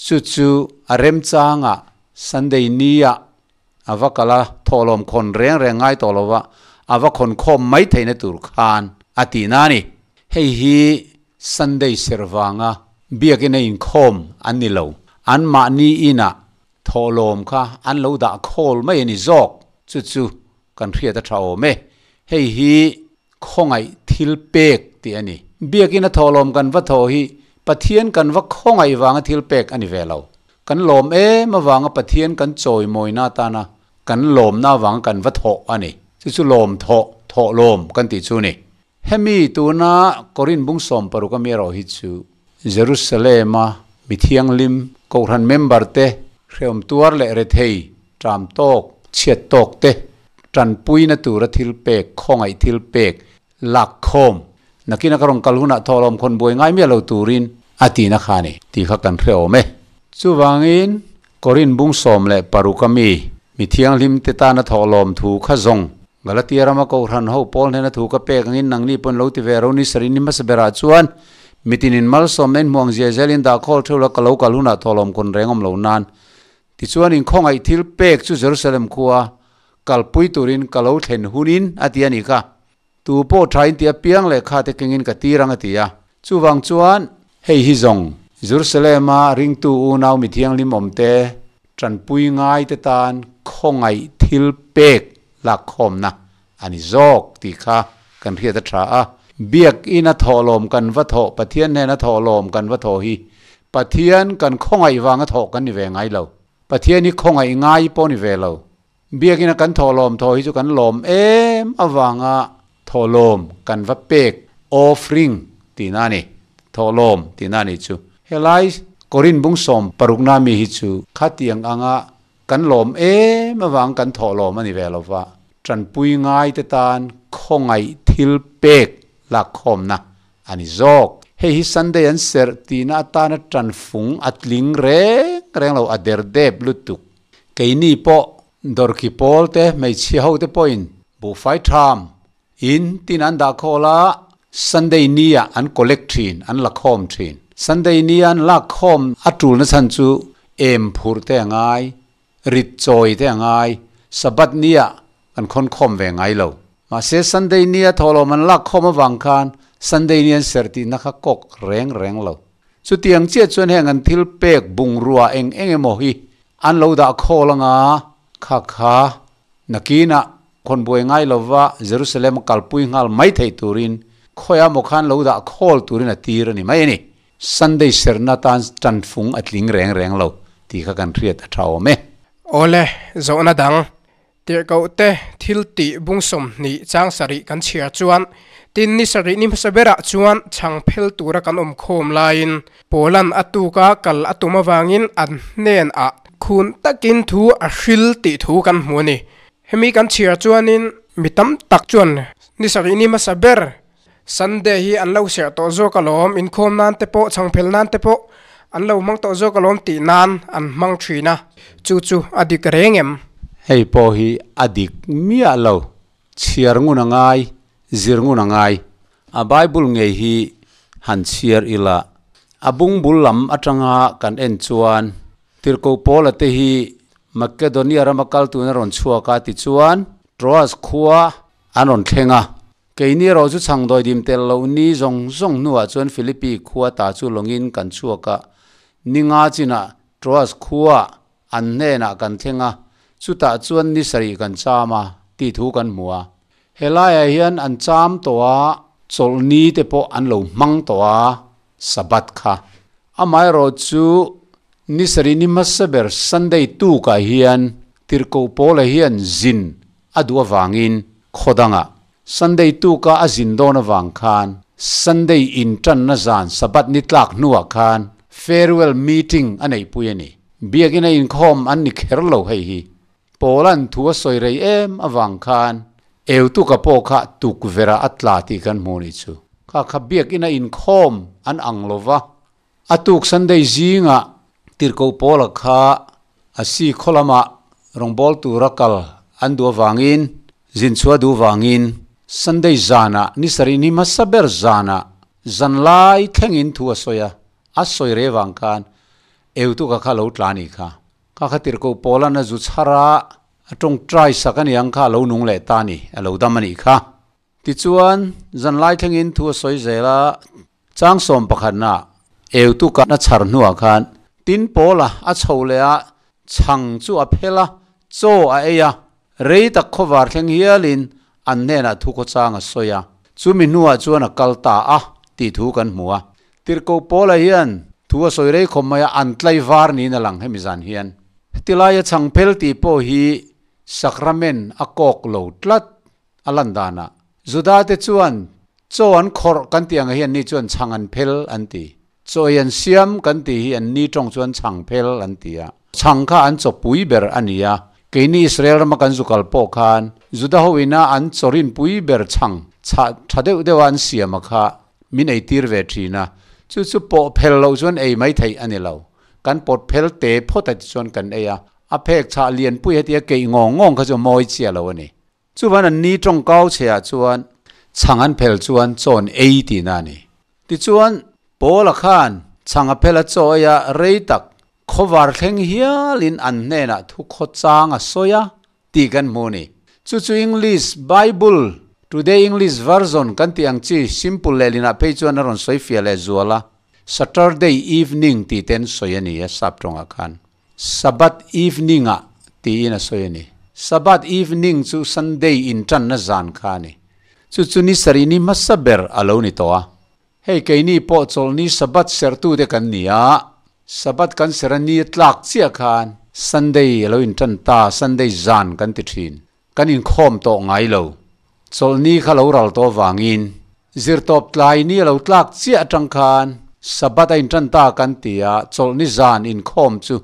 Chu chu a remchanga Sunday nia a va kala thawhlawm khawn reng reng ngai tawh lova a va khawn khawm mai theihna tur khan a ti na ni. Hei hi Sunday serwanga biakin a inkhawm an ni lo. An mahni ina thawhlawm kha an lo dah khawl mai ani zawk. Chu chu kan hriat a tha awm e. Hei hi khawngaih thil pek ti ani. Biakin a thawhlawm kan va thaw hi Pathian kan va khawngaih wanga thil pek ani ve lo. Kan lawm em awanga Pathian kan chawi mawina tana kan lawm na wang kan va thaw ani. Chu chu lawm thaw thaw lawm kan ti chu ni. Hemi tuna Korin bung 16 ami ro hi chu Jerusalem a mithiang lim kohhran member te hreum tuar leh re thei tram tok chiat tok te tan puina tura thil pek khawngaih thil pek lak khawm nakina karong kalhuna tholom khon boi ngai mi lo turin atina khani ti kha kan hre awm e. Chuwangin Korin bung 16 ami mi thianghlim te tana tholom thu kha zong Galatia rama ko ran ho pol hena thu ka pek angin nangni pon lo ti ve ro ni sari ni masabera chuan mitinin mal som nen muang zia zelin da khol thula ka lo kalhuna tholom kon rengom lo nan ti chuan in khongai thil pek chu Jerusalem khuwa kalpui turin kalo thlen hunin atia ni kha tu po thain tia piang le kha te kengin ka tirang atia chuwang chuan hei hi zong Jerusalem a ringtu u nau mi thiang lim om te tran pui ngai te tan khongai thil pek lak khom na ani zok ti kha kan hriat a tha a biak ina tholom kan va tho Pathian hena tholom kan va tho hi Pathian kan khongai wanga tho kan ni ve ngai lo Pathian hi khongai ngai pawh ni ve lo biak ina kan tholom tho hi chu kan lawm em awanga tholom kan va pek offering ti na ni tholom ti na ni chu helai Korin bung 16 na mi hi chu khatiang anga kan lawm em awang kan tholom ani ve lo wa tran pui ngai te tan khongai thil pek lak khom na ani zok hei hi Sunday an ser ti na atana tran fung atling reng reng lo ader dep lutuk keini po dorki pol te mei chi ho te point bu fai tham in tin an da khola Sunday nia an collect thin an la khom thin Sunday nia an la khom atul na chan chu em phur te ngai rit choi te ngai sabat nia an khon khom ve ngai lo ma se Sunday nia tholo man la khom awang khan Sunday nian serti na kha kok reng reng lo chu tiang che chuan heng an thil pek bung rua eng eng emaw hi an lo da kholanga kha kha nakina khon boi ngai lova Jerusalem kalpui ngal mai thei turin khoya mo khan lo da khol turin a tir ani mai ani Sunday serna tan tan fung atling reng reng lo ti kha kan riat a thaw me. Ole zona dang tir ko te thil ti bung som ni chang sari kan chhia chuan tin ni sari ni sabera chuan chang phel tura kan om khom lain polan atuka kal atuma wangin an nen a khun takin thu a hril ti thu kan hmu ni hemi kan chhia chuanin mitam tak chuan ni sari ni masaber Sunday hi an lo serh tawh zawk alawm, inkhawm nan te pawh, chhangphel nan te pawh an lo hmang tawh zawk alawm tih nan an hmang thin a, chu chu a dik reng em? Hei pawh hi a dik miah lo, chhiar ngun a ngai, zir ngun a ngai. A Bible ngei hi han chhiar ila, a bungbul lam atanga kan en chuan Tirhkoh Paula te hi Makedonia rama kal tuna rawn chhuak a, tichuan Troas khua an rawn thleng a. Keini erawh chu chhangdawi dim tel loh ni zawng zawng hnuah chuan Philippi khua ta chu lawngin kan chhuak a, ni nga chinah Troas khua an hnenah kan thleng a, chutah chuan ni sarih kan cham a tih thu kan hmu a. Helaiah hian an cham tawh a, chawlhni te pawh an lo hmang tawh a, Sabbath kha. Amaherawh chu ni sarih ni hmasa ber Sunday tukah hian Tirhkoh Paula hian zin a duh avangin khaw dangah Sunday tuka a zin dawn avang khan Sunday intanna zan Sabbath ni tlak hnuah khan farewell meeting a neihpui a ni. Biakina inkhawm an ni kher lo hei hi. Paula'n thu a sawi rei em avang khan Eutuka pawh kha tukverh-ah a tla tih kan hmuh nih chu. Kha kha biakina inkhawm an ang lo va. A tuk Sunday zingah Tirhkoh Paula kha a si khaw lamah rawngbâwl tura kal an duh avangin, zinchhuah duh vangin Sunday zanah, ni sarih ni hmasa ber zanah zanlai thlengin thu a sawi a, a sawi rei avang khan Eutuka kha lo tla a nih kha. Ka kha tirhkoh Paula'n a zu chhar a, a tawngtai sak a ni ang kha a lo nung leh ta a ni, a lo dam a nih kha. Tichuan, zanlai thlengin thu a sawi zel a, chang sawm pakhatna eu tuka a chhar hnuah khan tin Paula a chho leh a, chhang chu a phel a, chaw a ei a, rei tak khawvar thleng hialin an hnenah thu khawchang a sawi a, chumi hnuah chuan a kal ta a tih thu kan hmu a. Tirhkoh Paula hian thu a sawi rei khawp mai a, an tlaivar niin a lang hemi zan hian. Hetilaia chhangphel tih pawh hi sakramen a kawk lo tlat a lan danah. Judate chuan chaw an khawrh kan tih ang hian ni chuan chhang an phel an ti. Chaw ei an siam kan tih hi an ni tawng chuan chhang phel an ti a. Chhang kha an chaw pui ber a ni a. Keini Israel rama kan zu kal pawh khan Juda ho ina an chaw rin pui ber chhang chhah tha deuh deuha an siam a kha min ei tir ve thin a. Chu chu pawh phel loh chuan ei mai theih a ni lo. Kan pawt phel te phawt a ti chuan kan ei a. A phek chhah lian pui hetia keih ngawng ngawng kha chu a mawi chiah lo a ni. Chuvan an ni tawngkau chheah chuan chhang an phel chuan chawn ei tihna a ni. Tichuan, Paula khan chhang a phel a chaw ei a rei tak khawvar thleng hialin an hnenah thu khawchang a sawi a tih kan hmu a ni. Chu chu English Bible, Today English Version kan tih ang chi simple lehlinah phei chuan a rawn sawi fiah leh zual a, Saturday evening tih te an sawi a ni a sap tawngah khan. Sabbath evening-ah tiin a sawi a ni. Sabbath evening chu Sunday intanna zan kha a ni. Chu chu ni sarih ni hmasa ber a lo ni tawh a. Hei keini pawh chawlhni Sabbath serhtute kan ni a, Sabbath kan serh a ni a tlak chiah khan Sunday a lo intan ta, Sunday zan kan ti thin. Kan inkhawm tawh ngai lo. Chawlhni kha lo ral tawh avangin zirtawp tlai ni a lo tlak chiah atang khan Sabbath a intan ta kan ti a, chawlhni zan inkhawm chu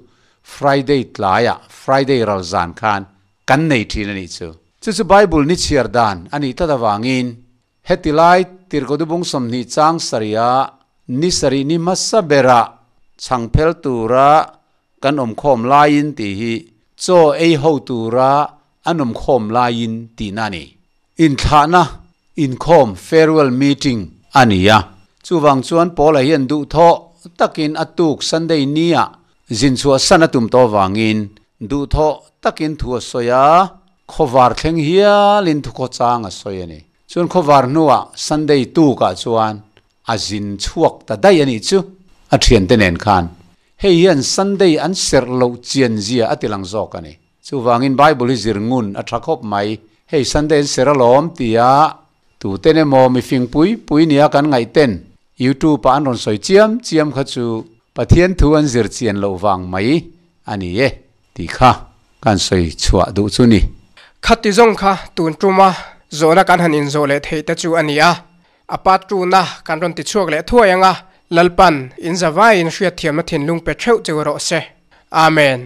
Friday tlaiah, Friday ral zan khan kan nei thin a nih chu. Chu chu Bible ni chhiar dan a nih tlat avangin heti lai Tirhkohdubung 20 chang sarih-a ni sarih ni hmasa berah chhangphel tura Kan awmkhawm laiin tih hi chaw ei ho tura an awmkhawm laiin tihna a ni. Inthlahna, inkhawm, farewell meeting, a ni a. Chuvang chuan Paula hian duhthawh takin a tuk Sunday nia zinchhuah san a tum tawh avangin duhthawh takin thu a sawi a, khawvar thleng hialin thukhawchang a sawi a ni. Chuan khawvar hnuah Sunday tukah chuan A zin chhuak ta daih a nih chu a thiante nen khan. Hei hian Sunday an serh loh chian zia a ti lang zawk a ni. Chuvangin Bible hi zir ngun a tha khawp mai. Hei Sunday an serh alawm tia tuten emaw mifing pui pui nia kan ngaih ten YouTube ah an rawn sawi chiam chiam kha chu Pathian thu an zir chian loh vang mai a ni e tih kha kan sawi chhuah duh chu ni. Khati zawng kha tun tuma zawhna kan han inzawh leh theih te chu a ni a. A part tuna kan rawn ti chhuak leh thuai ang a, Lalpan in zavaiin hriatthiamna thinlung pe theuh cheu rawh se. Amen.